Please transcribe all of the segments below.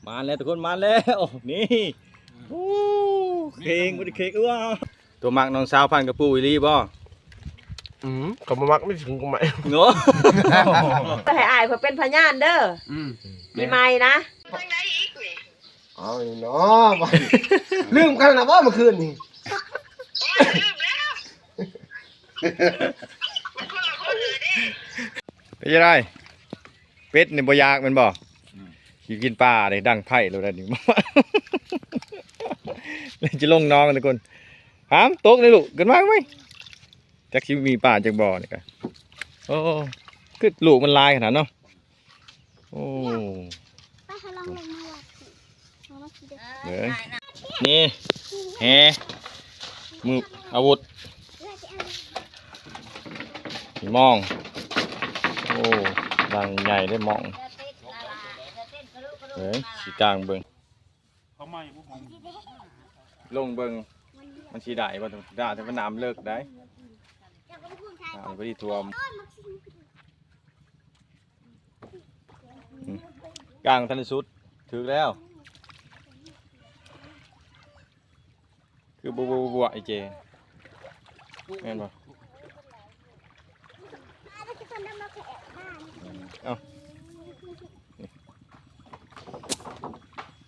ມາແລ້ວທຸກຄົນ ມາແລ້ວ ນີ້ ໂອ້ ເຄັ່ງ ບໍ່ໄດ້ເຄັ່ງ ເອື້ອ ຕົວມັກນ້ອງສາວພັນກະປູອີ່ຫຼີບໍ່? ອືມ ກໍບໍ່ມັກ ມີຊິກິນກໍໄໝ້ ເນາະ ໃຫ້ອ້າຍເພິ່ນເປັນພະຍານເດີ ອືມ ປີໃໝ່ນະ ເອົາເນາະ ລືມກັນແລ້ວບໍ່ມື້ຄືນນີ້? ເປັນຈັ່ງໃດ? ເປັດນີ້ບໍ່ຢາກແມ່ນບໍ່? ອືມ ຊິກິນປາເດ້ ດັງໄຟໂລດນີ້ ແລ້ວຈະລົງໜອງທຸກຄົນ ຫາມຕົກເດ້ລູກ ຂຶ້ນມາໄວ ຈັກຊິມີປາຈັກບໍ່ນີ້ກະ ໂອ້ ຄືລູກມັນຫຼາຍຂະໜາດເນາະ. ໂອ້ ໄປຫາລອງລົງມາວັດ ເບິ່ງ ນີ້ແຫ ມືອາວຸດ ມີມອງ ໂອ້ ດັງໃຫຍ່ເດ້ມອງ ເອີ ຊິກາງເບິ່ງ ລົງເບິ່ງ ມັນຊິໄດ້ບໍ່? ດາ ແຕ່ວ່ານ້ຳເລິກໄດ໋ ນ້ຳກໍຊິຖ້ວມ. ອືມ ກາງທັນໄດ້ສຸດ ຖືກແລ້ວ ຄືບົວໆໆ ອີເຈ ແມ່ນບໍ່? ເອົ້າ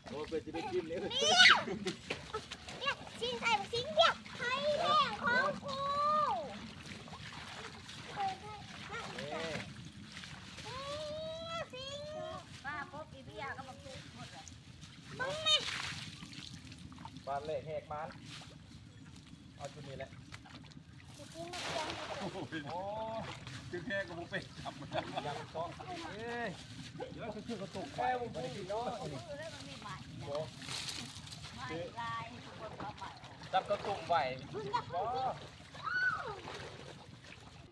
ໂອ້ ເປັນຊິໄດ້ກິນເດ້ ຊິງໃສ່ ຊິງວຽກໄທແທ້ຂອງກູ ນີ້ ນີ້ ຊິງ ປາປົບອີເບຍກໍບັກສຸກໝົດແລ້ວ ເບິ່ງແມ່ ບາດແລກແຫກມານ ເອົາຈຸດນີ້ແຫຼະ ໂອ້ຍ ຈຶ່ງແທ້ກໍບໍ່ເປັນ ຍັງຕ້ອງ ເອີຍ ເດີ ຄືກະຕຸກໄປ ບໍ່ໄດ້ກິນເນາະ ຈັບກະຕຸກໄວ້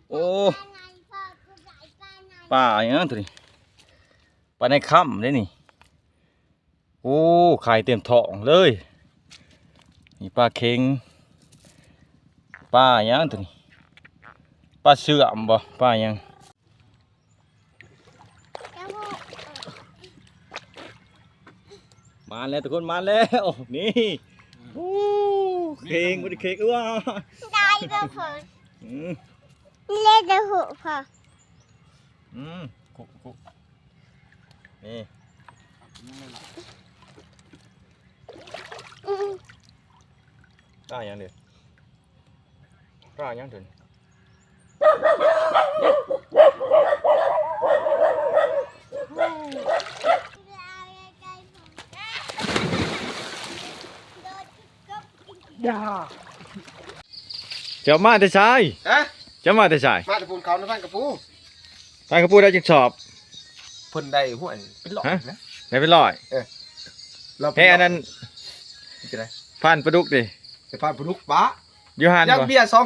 ໂອ້ ປາຫຍັງໂຕນີ້? ປາໃນຄຳເດ້ນີ້. ໂອ້ ໄຂ່ເຕັມທ້ອງເລີຍ ມີປາເຂັງ ປາຫຍັງໂຕນີ້? ປາເຊື່ອມບໍ່? ປາຫຍັງ? ມາແລ້ວທຸກຄົນ ມາແລ້ວ ນີ້ ໂອ້ ເຂັງ ບໍ່ໄດ້ເຂັງ ເອື້ອ ໄດ້ບໍ່ພໍ ອືມ ເລດເດີຫົກພໍ ອືມ ຄຸ ຄຸ ນີ້ ອືມ ປາຫຍັງເດ ປາຫຍັງເດ? ເຈົ້າມາແຕ່ໃສ? ຮະ? ເຈົ້າມາແຕ່ໃສ? ມາແຕ່ພຸ້ນ ເຂົານະ ບ້ານກະປູ. ປາກະປູໄດ້ຈັກສອບ? ເພິ່ນໄດ້ ຫ້ວຍ ເປັນຮ້ອຍ ຮະ? ນະ ໄດ້ເປັນຮ້ອຍ ເອີ ເຮົາເປັນຮ້ອຍ ແຮອັນນັ້ນ ເປັນຈັ່ງໃດ? ຜ່ານປາດຸກເດ ໄດ້ຜ່ານປາດຸກປະ ຢູ່ຫັ້ນ ຍັງເບຍສອງ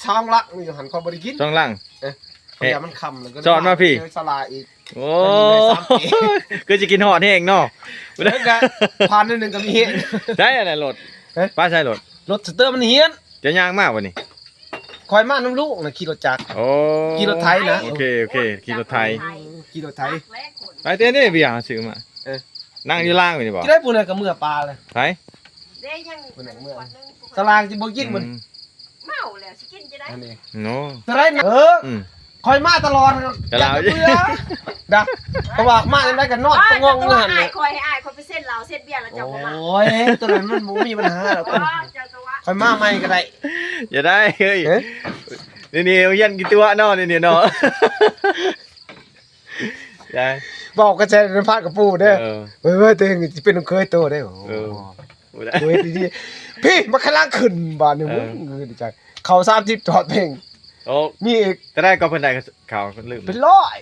ສອງລັງຢູ່ຫັ້ນ ຂ້ອຍບໍ່ໄດ້ກິນ ສອງລັງ ເອີ ເພາະມັນຄ່ຳແລ້ວ ສອນມາພີ້ ເຈີສາລາອີກ ໂອ້ ຄືຊິກິນຮອດແຮງເນາະ ເອີ ກະຜ່ານໜ້ອຍໜຶ່ງກະມີແຮງ ໃຊ້ອັນໃດລົດ? ຮະ? ປາໃຊ້ລົດ ລົດສະເຕີມັນເຫຍ ເຈົ້າຍ່າງມາບໍ່ນີ້? ຂ້ອຍມານຳລູກນະ ຂີ່ລົດຈັກ ໂອ້ ຂີ່ລົດໄຖນະ ໂອເຄ ໂອເຄ ຂີ່ລົດໄຖ ຂີ່ລົດໄຖ ໄປເຕັ້ນເດ້ ເບຍເຮົາຊື້ມາ ເອີ ນັ່ງຢູ່ລາງນີ້ບໍ່? ຊິໄດ້ຜູ້ໃດກໍເມືອປາເລີຍ ໃຜ? ຜູ້ໃດເມືອ ສາລາຊິບໍ່ກິນ ອືມ ມື້ນີ້ ເມົາແລ້ວຊິກິນຈັ່ງໃດ? ອັນນີ້ ໂນ ຈະໄດ້ນະ ເອີ ອືມ ຂ້ອຍມາຕະຫຼອດ ກະລາວ ເບື່ອ ດະ ເພາະວ່າມາຈັ່ງໃດກໍນອນ ອ່າ ຕະງ່ອງຢູ່ຫັ້ນແຫຼະ ຂ້ອຍໃຫ້ອ້າຍຂ້ອຍໄປເຊັນເຫຼົ້າເຊັນເບຍແລ້ວເຈົ້າບໍ່ມາ ໂອ້ຍ ໂຕນັ້ນມັນບໍ່ມີບັນຫາດອກ ອໍ ເຈົ້າຕົວະ ຂ້ອຍມາໃໝ່ກໍໄດ້ ຢ່າໄດ້ເຮີ້ຍ ເອີ ນີ້ໆ ຮຽນກິນຕົວະເນາະ ນີ້ໆ ເນາະ ໄດ້ ເວົ້າກັນແຊນພາດກະປູເດີ ເອີ ເວີຍໆ ໂຕເອງຊິເປັນລູກເຂີຍໂຕເດ້ ເອີ ບໍ່ໄດ້ ໂອ້ຍ ດີໆ ພີ້ ມາຂະລັງຂຶ້ນບາດນີ້ ເອີ ມຶງ ເຂົ້າສາມສິບຈອດເພງ ໂອ້ ມີອີກ ເທົ່າໃດກໍເພິ່ນໄດ້ເຂົ້າ ລືມ ເປັນຮ້ອຍ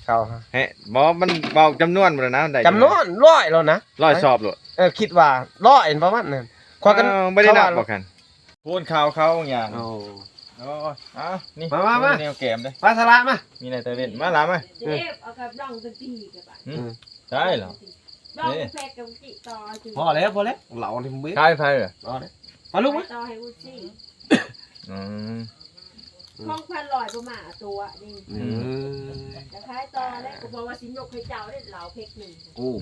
ເຂົ້າ ເຮະ ບໍ່ ມັນເວົ້າຈຳນວນບໍ່ໄດ້ນະ ໄດ້ຈຳນວນ ຮ້ອຍແລ້ວນະ ຮ້ອຍສອບໂລດ ເອີ ຄິດວ່າຮ້ອຍປະມານນັ້ນ ຂ້ອຍກໍ ເອີ ບໍ່ໄດ້ນັບບໍ່ຄັນ ໂພນຂາວເຂົາຫຍັງ ໂອ້ ໂອ້ຍ ເອົາ ນີ້ ມາ ມາ ມາ ແນວແກມເດ້ ມາສະລະມາ ມີໃນຕາເວັນ ມາຫຼາມາ ເອີ ເອົາກັບດອງເປັນປີກະບາດ ອືມ ໃຊ່ເຫຼື ດອງເປັນແພັກກັບຈິຕໍ່ ພໍແລ້ວ ພໍແລ້ວ ເຫຼົ້ານີ້ເບິດ ຂາຍໃຜເຫຼື ພໍແລ້ວ ມາລູກມາ ຕໍ່ໃຫ້ອຸດຊີ ອືມ ຂອງພັນຮ້ອຍບໍ່ມາຕົວະນີ້ ເອີ ຈະຂາຍຕໍ່ແລ້ວ ກໍບອກວ່າຊິຍົກໃຫ້ເຈົ້າເດ້ເຫຼົ້າເພັກໜຶ່ງ ໂອ້ ອືມ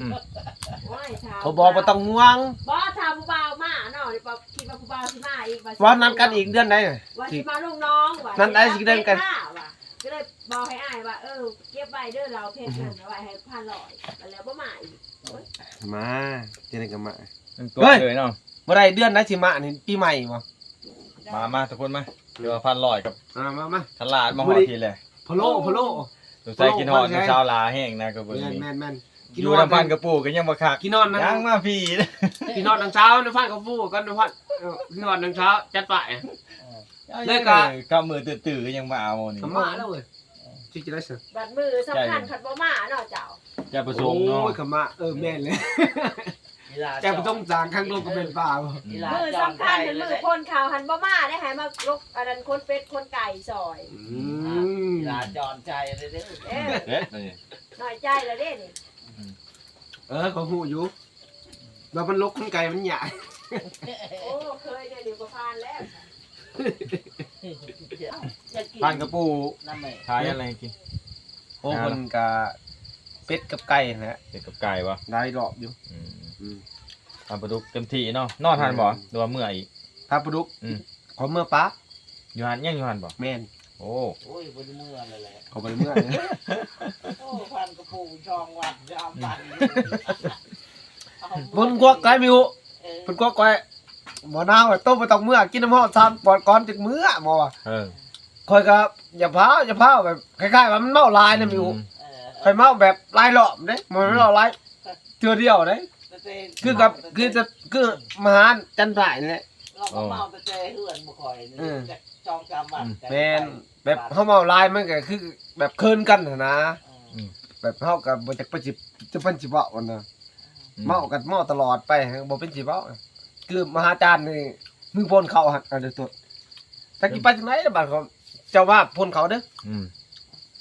ໂອ້ຍ ຖ້າ ເຂົາບອກບໍ່ຕ້ອງຫ່ວງ ບໍ່ ຖ້າຜູ້ບ່າວມາເນາະ ດຽວຄິດວ່າຜູ້ບ່າວຊິມາອີກ ວ່າ ວ່ານັດກັນອີກເດືອນໃດ ວ່າຊິມາລົງໜອງ ວ່າ ນັດໄດ້ຊິເດືອນກັນ ວ່າ ກໍເລີຍບອກໃຫ້ອ້າຍວ່າ ເອີ ເກັບໄວ້ເດີເຫຼົ້າເພັກນັ້ນ ອາໄວ້ໃຫ້ພັນຮ້ອຍ ແລ້ວບໍ່ມາອີກ ໂອ້ຍ ມາ ຈັ່ງໃດກໍມາ ມັນຕົວະເລີຍເນາະ ບໍ່ໄດ້ເດືອນໃດຊິມານີ້ ປີໃໝ່ບໍ່? ມາ ມາທຸກຄົນມາ ເຫຼືອພັນຮ້ອຍກັບ ມາ ມາ ມາ ຄັນລາດມາຮອດພີ້ແຫຼະ ພະໂລ ພະໂລ ສົງໄສກິນຮອດນ້ອງສາວຫຼາແຮງນະ ກໍເບິ່ງນີ້ ແມ່ນໆໆ ຢູ່ນຳພັນກະປູກໍຍັງບໍ່ຄັກ ກິນຮອດນຳ ຍັງມາພີ້ ກິນຮອດນ້ອງສາວນຳພັນກະປູກ່ອນນຳພັນ ເອີ ກິນຮອດນ້ອງສາວ ຈັດໄປ ເລີຍກະ ກຳມືຕື້ໆກໍຍັງມາເອົານີ້ ກໍມາແລ້ວເວີຍ ຊິຈະໄດ້ຊະ ບັດມື້ສຳຄັນພັດບໍ່ມາເນາະເຈົ້າ ໃຈປະສົງເນາະ ໂອ້ຍ ກໍມາ ເອີ ແມ່ນແຫຼະ ໃຈປະສົງສາງຄັ້ງໂລກກໍເປັນປ່າ ມື້ສຳຄັນ ມື້ພົ້ນເຂົ້າຫັ້ນບໍ່ມາໄດ້ ໃຫ້ມາລົກອັນນັ້ນ ຂົນເປັດຂົນໄກ່ຊ່ອຍ ອືມ ລາຈອນໃຈເດີ ເອີ ເປັດນີ້ ນ້ອຍໃຈແລ້ວເດ້ນີ້ ເອີ ເຂົາຮູ້ຢູ່ ວ່າມັນລົກຂົນໄກ່ມັນຍາກ ໂອ້ ເຄີຍ ດຽວນີ້ບໍ່ຜ່ານແລ້ວ ຜ່ານກະປູ ນຳແມ່ ຂາຍອັນໃດກິນ? ໂອ້ ເພິ່ນກະເປັດກັບໄກ່ຫັ້ນແຫຼະ ເປັດກັບໄກ່ບໍ່? ຫຼາຍຮອບຢູ່ ອືມ ອືມ ທຳປາດຸກເຕັມທີ່ເນາະ ນອນຫັ້ນບໍ່? ແມ່ນ ຫຼືວ່າເມືອອີກ? ທຳປາດຸກ ອືມ ຂໍເມືອປາກ ຢູ່ຫັ້ນ ຍັງຢູ່ຫັ້ນບໍ່? ແມ່ນ ໂອ້ ໂອ້ຍ ບໍ່ໄດ້ເມືອແລ້ວແຫຼະ ເຂົາບໍ່ໄດ້ເມືອ ໂອ້ ພັນກະປູສອງວັນ ສາມວັນ ເພິ່ນກວັກໄກ່ມີຫູ ເອີ ເພິ່ນກວັກໄກ່ ໝໍນາງວ່າ ໂຕບໍ່ຕ້ອງເມືອ ກິນນ້ຳຮ້ອນສາມປອນກ່ອນຈຶ່ງເມືອ ໝໍວ່າ ເອີ ຂ້ອຍກໍຢ່າພາວ ຢ່າພາວ ແບບຄ້າຍໆວ່າມັນເມົາຫຼາຍນະມີຫູ ອືມ ເອີ ຂ້ອຍເມົາແບບຫຼາຍຮອບເດ້ ບໍ່ແມ່ນເມົາຫຼາຍ ເທື່ອດຽວເດ້ ຄືກັບ ຄືຈະ ຄືມາຫາຈັນທາຍນີ້ແຫຼະ ເຮົາກໍເມົາແຕ່ເຮືອນບໍ່ຄ່ອຍນີ້ ເອີ ສອງສາມວັນ ແມ່ນ ແບບເຮົາເມົາຫຼາຍມັນກໍຄືແບບເຂີນກັນຫັ້ນນະ ອືມ ແບບເຮົາກໍບໍ່ຈັກໄປຊິ ຈະເພິ່ນຊິເວົ້າຫັ້ນນະ ອືມ ເມົາກໍເມົາຕະຫຼອດໄປ ບໍ່ເປັນຊິເວົ້າ ຄືມະຫາຈານນີ້ ມື້ພົ້ນເຂົ້າຫັ້ນ ອັນໂຕ ຈັກຊິໄປຈັ່ງໃດລະບາດ ເຈົ້າວ່າພົ້ນເຂົ້າເດີ ອືມ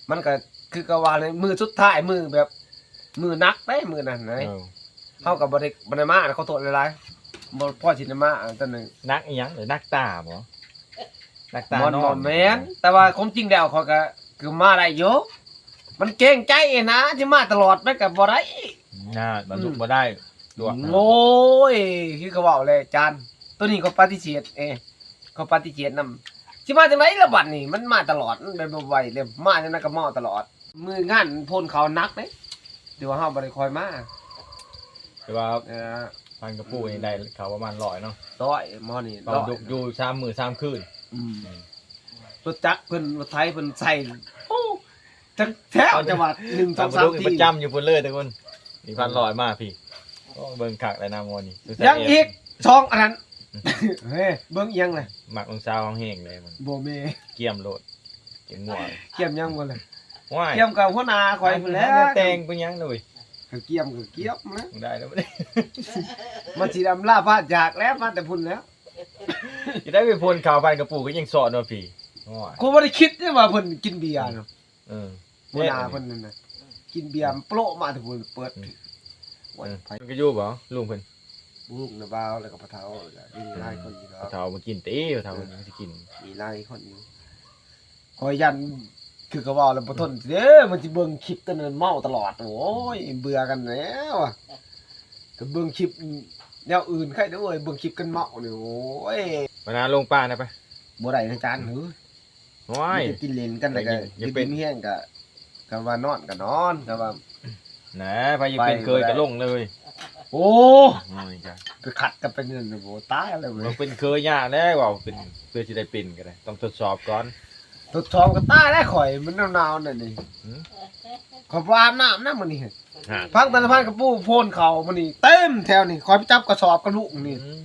ມັນກໍຄືກັບວ່າໃນມື້ສຸດທ້າຍ ມື້ແບບ ມື້ໜັກເດ້ມື້ນັ້ນນະ ເອີ ເຮົາກໍບໍ່ໄດ້ ບໍ່ໄດ້ມາ ຂໍໂທດຫຼາຍໆ ບໍ່ພໍຊິໄດ້ມາ ອັນນັ້ນ ໜັກອີ່ຫຍັງ ໜັກຕາບໍ? ໜັກຕາ ບໍ່ ນອນ ບໍ່ແມ່ນ ແຕ່ວ່າຄວາມຈິງແລ້ວຂ້ອຍກໍ ກໍມາໄດ້ຢູ່ ມັນເກງໃຈນະ ຊິມາຕະຫຼອດມັນກໍບໍ່ໄດ້ ນະ ມັນ ອືມ ລຸກບໍ່ໄດ້ ໂອ້ຍ ຄືເຂົາເວົ້າແຫຼະ ຈານ ໂຕນີ້ກໍປະຕິເສດ ເອ ເຂົາປະຕິເສດນຳ ຊິມາຈັ່ງໃດລະບັດນີ້ ມັນມາຕະຫຼອດ ມັນແບບບໍ່ໄຫວເລີຍ ມາຈັ່ງໃດກໍເມົາຕະຫຼອດ ມື້ງານໂພນເຂົາໜັກເດ້ ແຕ່ວ່າເຮົາບໍ່ໄດ້ຄ່ອຍມາ ແຕ່ວ່າ ເອີ ພັນກະປູນີ້ໄດ້ເຂົ້າປະມານຮ້ອຍເນາະ ຮ້ອຍ ໝໍນີ້ ເຂົາ ຮ້ອຍ ຢູ່ສາມມື້ສາມຄືນ ອືມ ອືມ ລົດຈັກເພິ່ນ ລົດໄຖເພິ່ນໃສ່ ໂອ້ ຈັກແທ້ ເຂົາ ຈັງຫວັດ ໜຶ່ງ ສອງ ສາມ ສີ່ ປະຈຳຢູ່ພຸ້ນເລີຍທຸກຄົນ ມີພັນຮ້ອຍມາພີ້ ໂອ້ ເບິ່ງຄັກແລ້ວນະໝໍນີ້ ຍັງອີກສອງອັນນັ້ນ ເຮີ້ຍ ເບິ່ງອີ່ຫຍັງລະ ມັກນ້ອງສາວເຮົາແຮງເດ້ມັນ ບໍ່ແມ່ນ ກຽມໂລດ ກຽມງົວ ກຽມຫຍັງບໍ່ລະ ໂອ້ຍ ກຽມກັບຫົວໜ້າຂ້ອຍພຸ້ນແຫຼະ ແຕ່ງເປັນຫຍັງເລີຍ ກຽມກໍກຽມນະ ໄດ້ແລ້ວ ມັນຊິອຳລາພາຈາກແລ້ວ ມາແຕ່ພຸ້ນແລ້ວ ຈະໄດ້ໄປພົນຂ່າວພັນກະປູກໍຍັງສອນວ່າພີ້ ໂອ້ຍ ກູບໍ່ໄດ້ຄິດເດ້ວ່າເພິ່ນກິນເບຍນະ ເອີ ຫົວໜ້າເພິ່ນນັ້ນນະ ກິນເບຍໂປະມາແຕ່ພຸ້ນເປີດ ອືມ ໂອ້ຍ ເອີ ໃຜ ມັນກໍຢູ່ບໍ່ ລຸງເພິ່ນ ລຸງນະບ່າວ ແລ້ວກໍພໍ່ເຖົ້າ ມີຫຼາຍຄົນຢູ່ດອກ ພໍ່ເຖົ້າມາກິນຕິ ພໍ່ເຖົ້າ ເອີ ມັນຊິກິນ ມີຫຼາຍຄົນຢູ່ ຂ້ອຍຢ້ານ ຄືເຂົາເວົ້າແລ້ວບໍ່ທົນເດ້ ມັນຊິເບິ່ງຄລິບຕົວນັ້ນເມົາຕະຫຼອດ ໂອ້ຍ ເບື່ອກັນແລ້ວ ກໍເບິ່ງຄລິບແນວອື່ນໄຄເດີ ເບິ່ງຄລິບກັນເມົານີ້ ໂອ້ຍ ມານາລົງປ່ານະໄປ ບໍ່ໄດ້ນະຈານເອີຍ ໂອ້ຍ ມີແຕ່ກິນຫຼິ້ນກັນ ແລ້ວກໍ ຢາກເປັນ ຢູ່ດີມີແຮງກໍ ຄັນວ່ານອນກໍນອນ ຄັນວ່າ ແໜ ໃຜຢາກເປັນເຄີຍກໍລົງເລີຍ ໂອ້ຍ ໂອ້ຍ ໄປຂັດກັນເປັນ ໂອ້ ຕາຍແລ້ວເວີຍ ເປັນເຄີຍຍາກແລ້ວ ເວົ້າເປັນ ເພື່ອຊິໄດ້ເປັນກໍໄດ້ ຕ້ອງທົດສອບກ່ອນ ທົດສອບກໍຕາຍແລ້ວຂ້ອຍ ມັນໜາວໆ ນັ້ນນີ້ ຫືມ ຂ້ອຍບໍ່ອາບນ້ຳນະມື້ນີ້ ຮະ ພັນຕະລະພັນກະປູໂພນເຂົາມື້ນີ້ ເຕັມແຖວນີ້ ຂ້ອຍໄປຈັບກະສອບກັບລຸງນີ້ ອືມ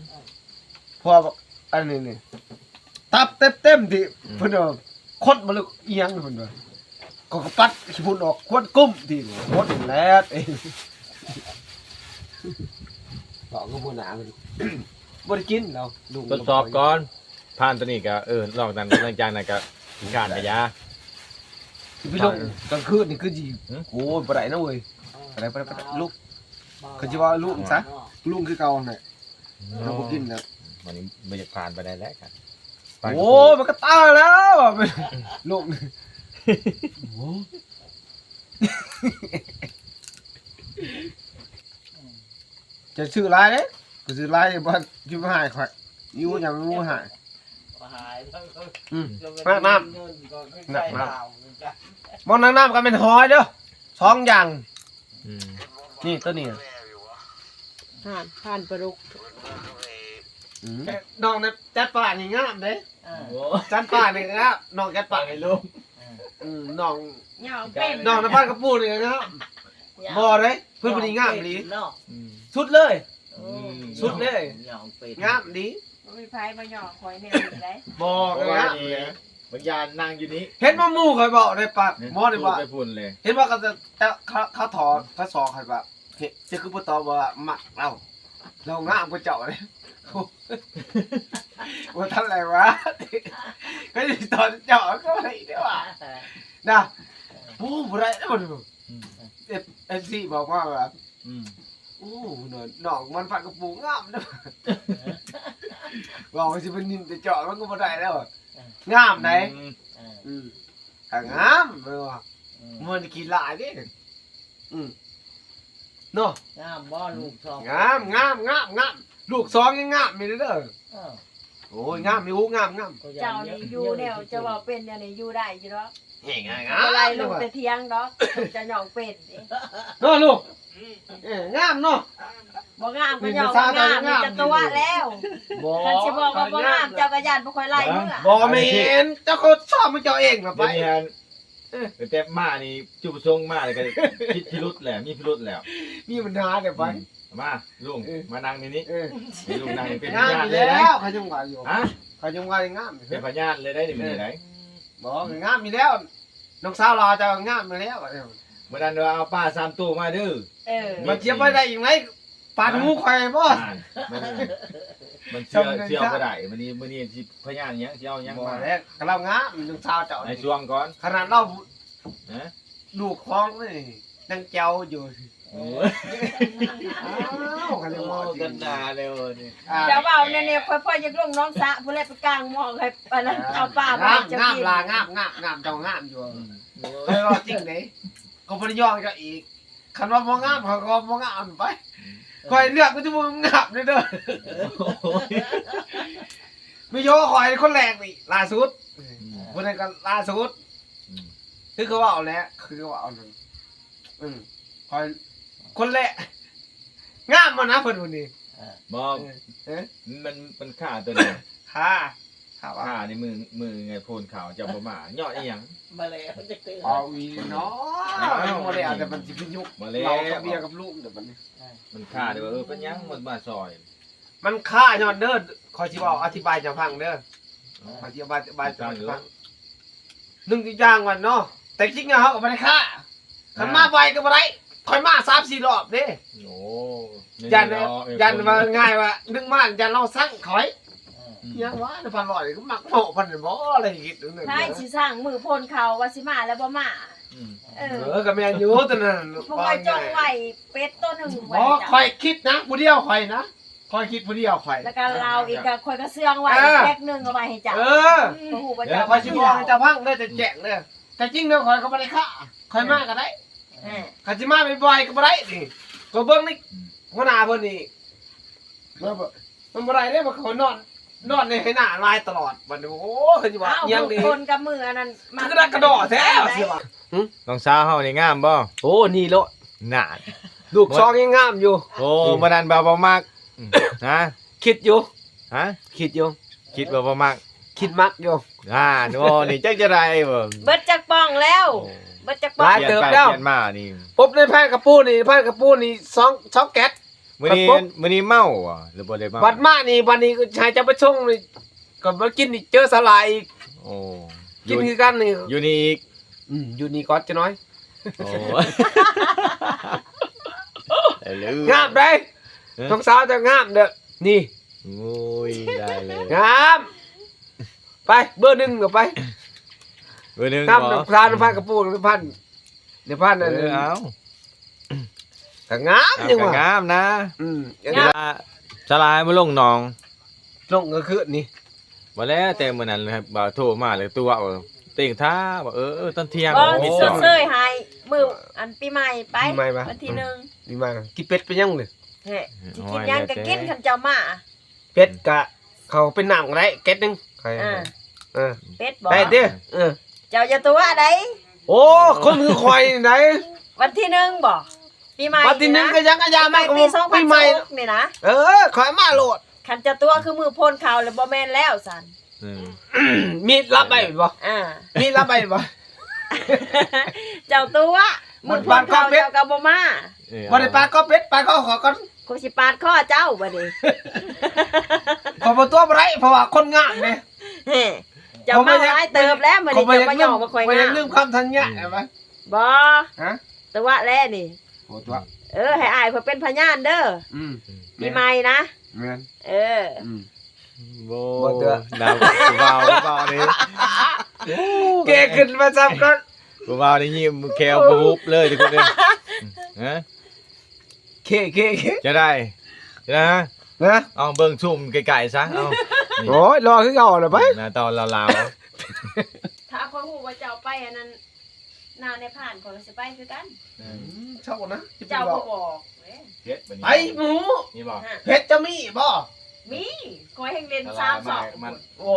ເພາະວ່າອັນນີ້ນີ້ ຕັບເຕັມໆ ທີ່ ອືມ ເພິ່ນວ່າຄົດບໍ່ເລິກອີ່ຫຍັງເພິ່ນວ່າ ກໍ ກໍປັດຂີ້ຝຸ່ນອອກ ຄວນກຸ້ມທີ່ຄົດແລ້ວເອງ ເວົ້າກັບຫົວໜ້າເພິ່ນ ບໍ່ໄດ້ກິນແລ້ວ ລຸງ ທົດສອບກ່ອນ ຜ່ານຕົວນີ້ກໍ ເອີ ນອກນັ້ນ ຫຼັງຈາກນັ້ນກໍຂີ້ຄ້ານກະຢ່າ ຊິໄປລົງກາງຄືນນີ້ຄືຊິ ຫືມ ໂອ້ຍ ບໍ່ໄດ້ນະເວີຍ ບໍ່ໄດ້ ບໍ່ໄດ້ ບໍ່ໄດ້ ລຸງ ເຂົາຊິວ່າລຸງຊະ ລຸງຄືເກົ່າຫັ້ນແຫຼະ ອືມ ເຮົາບໍ່ກິນແລ້ວ ມັນບໍ່ຢາກຜ່ານໄປໄດ້ແຫຼະ ໂອ້ ມັນກໍຕາຍແລ້ວ ລູກ ໂອ້ ຈະຊື້ຫຼາຍເດ້ ກໍຊື້ຫຼາຍ ບໍ່ ຊິມາໃຫ້ຂ້ອຍ ຢູ່ຫຍັງ ບໍ່ໃຫ້ ອືມ ນ້ຳ ນ້ຳ ນ້ຳ ບ່ອນນ້ຳໆ ກໍແມ່ນຫອຍເດີ້ ສອງຢ່າງ ອືມ ນີ້ ໂຕນີ້ ຫ່ານ ຫ່ານປາດຸກ ອືມ ນ້ອງນັ້ນຈັດປານີ້ງາມເດ້ ເອີ ໂອ້ ຈັດປານີ້ງາມ ນ້ອງຈັດປານີ້ລົງ ອືມ ນ້ອງ ຍ່ອງເປັນ ນ້ອງນະພັດກະປູນີ້ງາມ ຍ່ອງ ບໍ່ເດ້ ເພິ່ນຜູ້ນີ້ງາມອີ່ຫຼີ ເນາະ ອືມ ສຸດເລີຍ ອືມ ສຸດເລີຍ ຍ່ອງເປັນ ງາມດີ ບໍ່ມີໃຜມາຫຍໍ້ຂ້ອຍແນວນີ້ໄດ໋ ບໍ່ ກໍງາມເດ້ ບາງຢ່າງນັ່ງຢູ່ນີ້ ເຫັນວ່າໝູ່ຂ້ອຍເວົ້າໄດ້ປາກ ໝໍນີ້ວ່າ ເຫັນວ່າເຂົາ ເຂົາ ເຂົາຖອນ ເຂົາສອກໃຫ້ວ່າ ເຮັດ ເຈົ້າຄືບໍ່ຕອບວ່າມັກລາວ ລາວງາມກວ່າເຈົ້າເດ້ ບໍ່ທັນໄດ້ວ່າ ກໍຊິຕອບເຈົ້າກໍໄດ້ເດ້ວ່າ ນະ ໂອ້ ບໍ່ໄດ້ເດ້ ອືມ ເອັຟ ເອັຟຊີບອກມາວ່າ ອືມ ໂອ້ ນ້ອງມັນພັດກະປູງາມເດີ ເວົ້າຊິເປັນນິນແຕ່ເຈາະມັນກໍບໍ່ໄດ້ແລ້ວ ງາມໃດ ອືມ ອືມ ກໍງາມແມ່ນບໍ່ ອືມ ມັນຂີ້ຫຼ້າຍເດ້ ອືມ ເນາະ ງາມບໍ່ ລູກສອງ ງາມ ງາມ ງາມ ງາມ ລູກສອງຍັງງາມຢູ່ເດີ ເອີ ໂອ້ຍ ງາມຢູ່ ງາມ ງາມ ເຈົ້ານີ້ຢູ່ແນວ ເຈົ້າເວົ້າເປັນແນວນີ້ຢູ່ໄດ້ຢູ່ດອກ ແຮງງາມ ບໍ່ໄລ່ລົງແຕ່ຖຽງດອກ ເຈົ້າຍ່ອງເປັນເດ້ ເນາະລູກ ເອີ ງາມເນາະ ບໍ່ງາມກໍຍ່ອງວ່າງາມ ມີແຕ່ຕົວະແລ້ວ ບໍ່ ຄັນຊິບອກວ່າບໍ່ງາມ ເຈົ້າກໍຢ້ານບໍ່ຄ່ອຍໄລ່ເມືອ ບໍ່ແມ່ນ ເຈົ້າກໍຊອບຂອງເຈົ້າເອງນະໄປ ດຽວນີ້ຫັ້ນ ເອີ ຕັ້ງແຕ່ມານີ້ ຈຸດປະສົງມານີ້ກໍຜິດພິລຸດແຫຼະ ມີພິລຸດແລ້ວ ມີບັນຫາແລ້ວໄປ ອືມ ມາລຸງ ເອີ ມານັ່ງໃນນີ້ ເອີ ໃຫ້ລຸງນັ່ງເປັນ ງາມ ພະຍານເລີຍນະ ແລ້ວ ເຂົາຍັງວ່າຢູ່ ຮະ ເຂົາຍັງວ່າງາມຢູ່ ເປັນພະຍານເລີຍໄດ໋ນີ້ ເອີ ມື້ນີ້ໄດ໋ ບໍ່ ງາມຢູ່ແລ້ວ ນ້ອງສາວລາວເຈົ້າງາມຢູ່ແລ້ວ ມື້ນັ້ນວ່າເອົາປາສາມໂຕມາເດີ ເອີ ມັນຈະໄປໄດ້ອີກໄໝ ປານຫູຂ້ອຍບໍ່ ອ່າ ມັນ ມັນເຊື່ອ ເຊື່ອບໍ່ໄດ້ ມື້ນີ້ ມື້ນີ້ຊິພະຍານຫຍັງ ຊິເອົາຫຍັງມາ ບໍ່ແລ້ວ ກະລາວງາມ ນ້ອງສາວເຈົ້າ ໃຫ້ຊ່ວງກ່ອນ ຂະໜາດລາວ ຮະ ລູກຂອງນີ້ຍັງແຈວຢູ່ ໂອ້ຍ ອ້າວ ຄັນຈະເວົ້າ ໂອ້ ກັນໜ້າແລ້ວນີ້ ອ່າ ເຈົ້າເວົ້າແນວນີ້ ຂ້ອຍພໍຢາກລົງໜອງສະ ຜູ້ໃດໄປກາງໝອກໃຫ້ ອັນນັ້ນ ເອົາປາມາໃຫ້ເຈົ້າກິນ ງາມລະ ງາມ ງາມ ງາມ ເຈົ້າງາມຢູ່ ອືມ ຂ້ອຍເວົ້າຈິງເດ້ ຂ້ອຍບໍ່ໄດ້ຍ້ອງເຈົ້າອີກ ຄັນວ່າບໍ່ງາມ ຂ້ອຍກໍບໍ່ງາມໄປ ອືມ ຂ້ອຍເລືອກຄົນທີ່ບໍ່ງາມເດີ ໂອ້ຍ ມີໂຍຂ້ອຍຄົນແລກນີ້ ລ່າສຸດ ອືມ ຜູ້ນັ້ນກໍລ່າສຸດ ອືມ ຄືເຂົາເວົ້າແຫຼະ ຄືເຂົາເວົ້ານັ້ນ ອືມ ຂ້ອຍຄົນແລກ ງາມບໍ່ນະເພິ່ນຜູ້ນີ້ ເອີ ບໍ່ ເອີ ເອີ ມັນ ມັນຄ່າຕົວນີ້ ຄ່າ ຄ່າວ່າ ຄ່າໃນມື້ ມື້ໄງໂພນຂາວເຈົ້າບໍ່ມາ ຍ້ອນອີ່ຫຍັງ ມາແລ້ວຈັກເທື່ອ ເອົາອີ່ເນາະ ອ້າວ ບໍ່ໄດ້ເອົາ ແຕ່ມັນຊິໄປຍຸກ ບໍ່ແລ້ວ ເຫຼົ້າກັບເບຍກັບລຸງເດີບັດນີ້ ມັນຄ່າເດີ ເອີ ເປັນຫຍັງບໍ່ມາຊ່ອຍ ມັນຄ່າຍ້ອນເດີ ຂ້ອຍຊິເວົ້າອະທິບາຍໃຫ້ເຈົ້າຟັງເດີ ຂ້ອຍຊິອະທິບາຍໃຫ້ເຈົ້າຟັງ ໜຶ່ງຢ່າງວ່າເນາະ ແຕ່ຈິງເຮົາກໍບໍ່ໄດ້ຄ້າ ຄັນມາໄວກໍບໍ່ໄດ້ ຂ້ອຍມາສາມສີ່ລອບເດ້ ໂອ້ ຢ້ານ ຢ້ານວ່າງ່າຍວ່າ ດຶງມາຢ້ານລາວຊັງຂ້ອຍ ອືມ ຫຍັງວະ ນະພັນລອຍກໍມັກເວົ້າພັນບໍ່ ລະເຮັດ ໃຜຊິສ້າງມື້ໂພນເຂົາວ່າຊິມາແລ້ວບໍ່ມາ ອືມ ເອີ ເອີ ກໍແມ່ນຢູ່ ຕອນນັ້ນ ພວກຂ້ອຍຈົ່ງໄວ້ເປັດໂຕໜຶ່ງ ບໍ່ ໄວ້ ຂ້ອຍຄິດນະ ຜູ້ດຽວຂ້ອຍນະ ຂ້ອຍຄິດຜູ້ດຽວຂ້ອຍ ແລ້ວກໍລາວອີກ ກໍຂ້ອຍກໍເຊື່ອງໄວ້ ເອີ ແພັກໜຶ່ງເອົາໄວ້ໃຫ້ເຈົ້າ ເອີ ບໍ່ຮູ້ວ່າເຈົ້າ ຂ້ອຍຊິບອກໃຫ້ເຈົ້າຟັງເດີ ຈະແຈ້ງເດີ ແທ້ຈິງແລ້ວຂ້ອຍກໍບໍ່ໄດ້ຄ້າ ຂ້ອຍມາກໍໄດ້ ເອີ ຄັນຊິມາບ່ອຍໆກໍບໍ່ໄດ້ນີ້ ກໍເບິ່ງໃນ ອືມ ຫົວໜ້າເພິ່ນນີ້ ມັນບໍ່ ມັນບໍ່ໄດ້ເດ້ ມັນກໍນອນ ນອນໃນໄຮ່ນາຫຼາຍຕະຫຼອດ ບັດນີ້ ໂອ້ ເພິ່ນຊິວ່າ ອ້າວ ຫຍັງນີ້ ຄົນກັບມືອັນນັ້ນ ມັນກະດອກກະດໍ້ແທ້ ຊິວ່າ ຫຶ ນ້ອງສາວເຮົານີ້ງາມບໍ່? ໂອ້ ນີ້ໂລດ ນັ້ນ ລູກສອງຍັງງາມຢູ່ ໂອ້ ບໍ່ນັ້ນວ່າບໍ່ມັກ ອືມ ຮະ ຄິດຢູ່ ຮະ ຄິດຢູ່ ຄິດວ່າບໍ່ມັກ ຄິດມັກຢູ່ ອ່າ ໂອ້ ນີ້ຈັກຈະໄດ້ບໍ່ ເບິດຈັກປ່ອງແລ້ວ ໂອ້ ເບິດຈັກປ່ອງ ຫຼາຍເຕີບແລ້ວ ປ່ຽນໄປປ່ຽນມານີ້ ປົບໃນພານກະປູນີ້ ພານກະປູນີ້ ສອງ ສອງແກັດ ມື້ນີ້ ບັດປຸບ ມື້ນີ້ເມົາບໍ່ ຫຼືບໍ່ໄດ້ເມົາ ບັດມານີ້ ບັດນີ້ໃຫ້ເຈົ້າໄປສົ່ງນີ້ ກໍມາກິນນີ້ເຈີສາຫຼາຍອີກ ໂອ້ ກິນຄືກັນນີ້ ຢູ່ນີ້ອີກ ອືມ ຢູ່ນີ້ກ່ອນຈັກໜ້ອຍ ໂອ້ ງາມເດ້ ເອີ ນ້ອງສາວເຈົ້າງາມເດີ ນີ້ ໂອ້ຍ ໄດ້ເລີຍ ງາມ ໄປ ເບີໜຶ່ງກໍໄປ ເບີໜຶ່ງ ງາມ ບໍ່ ນ້ຳຕານ ນ້ຳພັນກະປູ ນ້ຳພັນ ນ້ຳພັນ ເອີ ອັນນັ້ນ ເອົາ ກໍງາມ ເອົາ ຍັງວ່າ ກໍງາມນະ ອືມ ເວລາສະຫຼາຍມາລົງໜອງ ລົງກາງຄືນນີ້ ບໍ່ແລ້ວ ແຕ່ມື້ນັ້ນແຫຼະ ບ່າວໂທມາແລ້ວຕົວະ ເຕັງຖ້າວ່າ ເອີ ເອີ ຕອນທ່ຽງ ບໍ່ ໂອ້ ຊິຊົດເຊີຍໃຫ້ ມື້ອັນປີໃໝ່ໄປ ປີໃໝ່ປະ ວັນທີໜຶ່ງ ປີໃໝ່ ກິນເປັດໄປຍັງເລີຍ ແຮະ ຊິກິນຫຍັງກໍກິນ ໂອ້ຍ ແລ້ວແຕ່ ຄັນເຈົ້າມາ ເປັດກະ ເຂົາເປັນນ້ຳກໍໄດ້ ແກັດໜຶ່ງ ອ່າ ເອີ ເປັດບໍ່ ໄດ້ເດ້ ເອີ ເຈົ້າຢ່າຕົວະໃດ ໂອ້ ຄົນຄືຂ້ອຍນີ້ໃດ ວັນທີໜຶ່ງບໍ່ ປີໃໝ່ ວັນທີໜຶ່ງ ນີ້ນະ ກໍຍັງ ກໍຢ່າມາ ປີໃໝ່ ປີສອງພັນຊາວຫົກນີ້ນະ ເອີ ຂ້ອຍມາໂລດ ຄັນຈະຕົວະຄືມື້ໂພນເຂົ້າແລ້ວ ບໍ່ແມ່ນແລ້ວຊັ້ນ ເອີ ມີດລັບໄວ້ບໍ່ ອ່າ ມີດລັບໄວ້ບໍ່ ເຈົ້າຕົວະ ມື້ໂພນເຂົ້າເຈົ້າກໍບໍ່ມາ ເອີ ບໍ່ໄດ້ປາດຄໍເປັດ ປາດຄໍຂ້ອຍກ່ອນ ຂ້ອຍຊິປາດຄໍເຈົ້າບັດນີ້ ຂ້ອຍບໍ່ຕົວະບໍ່ໄດ້ ເພາະວ່າຄົນງາມເດ້ ແຮະ ເຈົ້າມາຫຼາຍເຕີບແລ້ວ ມື້ນີ້ເຈົ້າມາຫຍໍ້ວ່າຂ້ອຍງາມ ຂ້ອຍຢາກລືມຄຳສັນຍາ ເຫັນບໍ່ ບໍ່ ຮະ ຕົວະແລ້ວນີ້ ບໍ່ຕົວະ ເອີ ໃຫ້ອ້າຍຂ້ອຍເປັນພະຍານເດີ ອືມ ປີໃໝ່ນະ ແມ່ນ ເອີ ອືມ ບໍ່ ບໍ່ຕົວະ ດາວ ຜູ້ບ່າວ ຜູ້ບ່າວນີ້ ເກຂຶ້ນມາຊ້ຳກ່ອນ ຜູ້ບ່າວນີ້ຍິ້ມແຂ້ວບໍ່ຫຸບເລີຍທຸກຄົນເອີຍ ຮະ ເຄ ເຄ ເຄ ຈະໄດ້ ຈະໄດ້ ນະ ເອົາເບິ່ງຊູມໃກ້ໆຊະ ເອົາ ໂອ້ຍ ຫຼໍ່ຄືເກົ່າລະໄປ ໜ້າຕາລາວໆ ຖ້າຂ້ອຍຮູ້ວ່າເຈົ້າໄປອັນນັ້ນ ນານາຍພານ ຂ້ອຍກໍຊິໄປຄືກັນ ອືມ ເຈົ້ານະ ເຈົ້າບໍ່ບອກເດ້ ເຮັດບັດນີ້ ໄປໝູ່ ມີບໍ່ ເຮັດຈະມີບໍ່ ມີ ຂ້ອຍແຮ່ງເຫຼັ້ນສາມສອງ ມັນ ໂອ້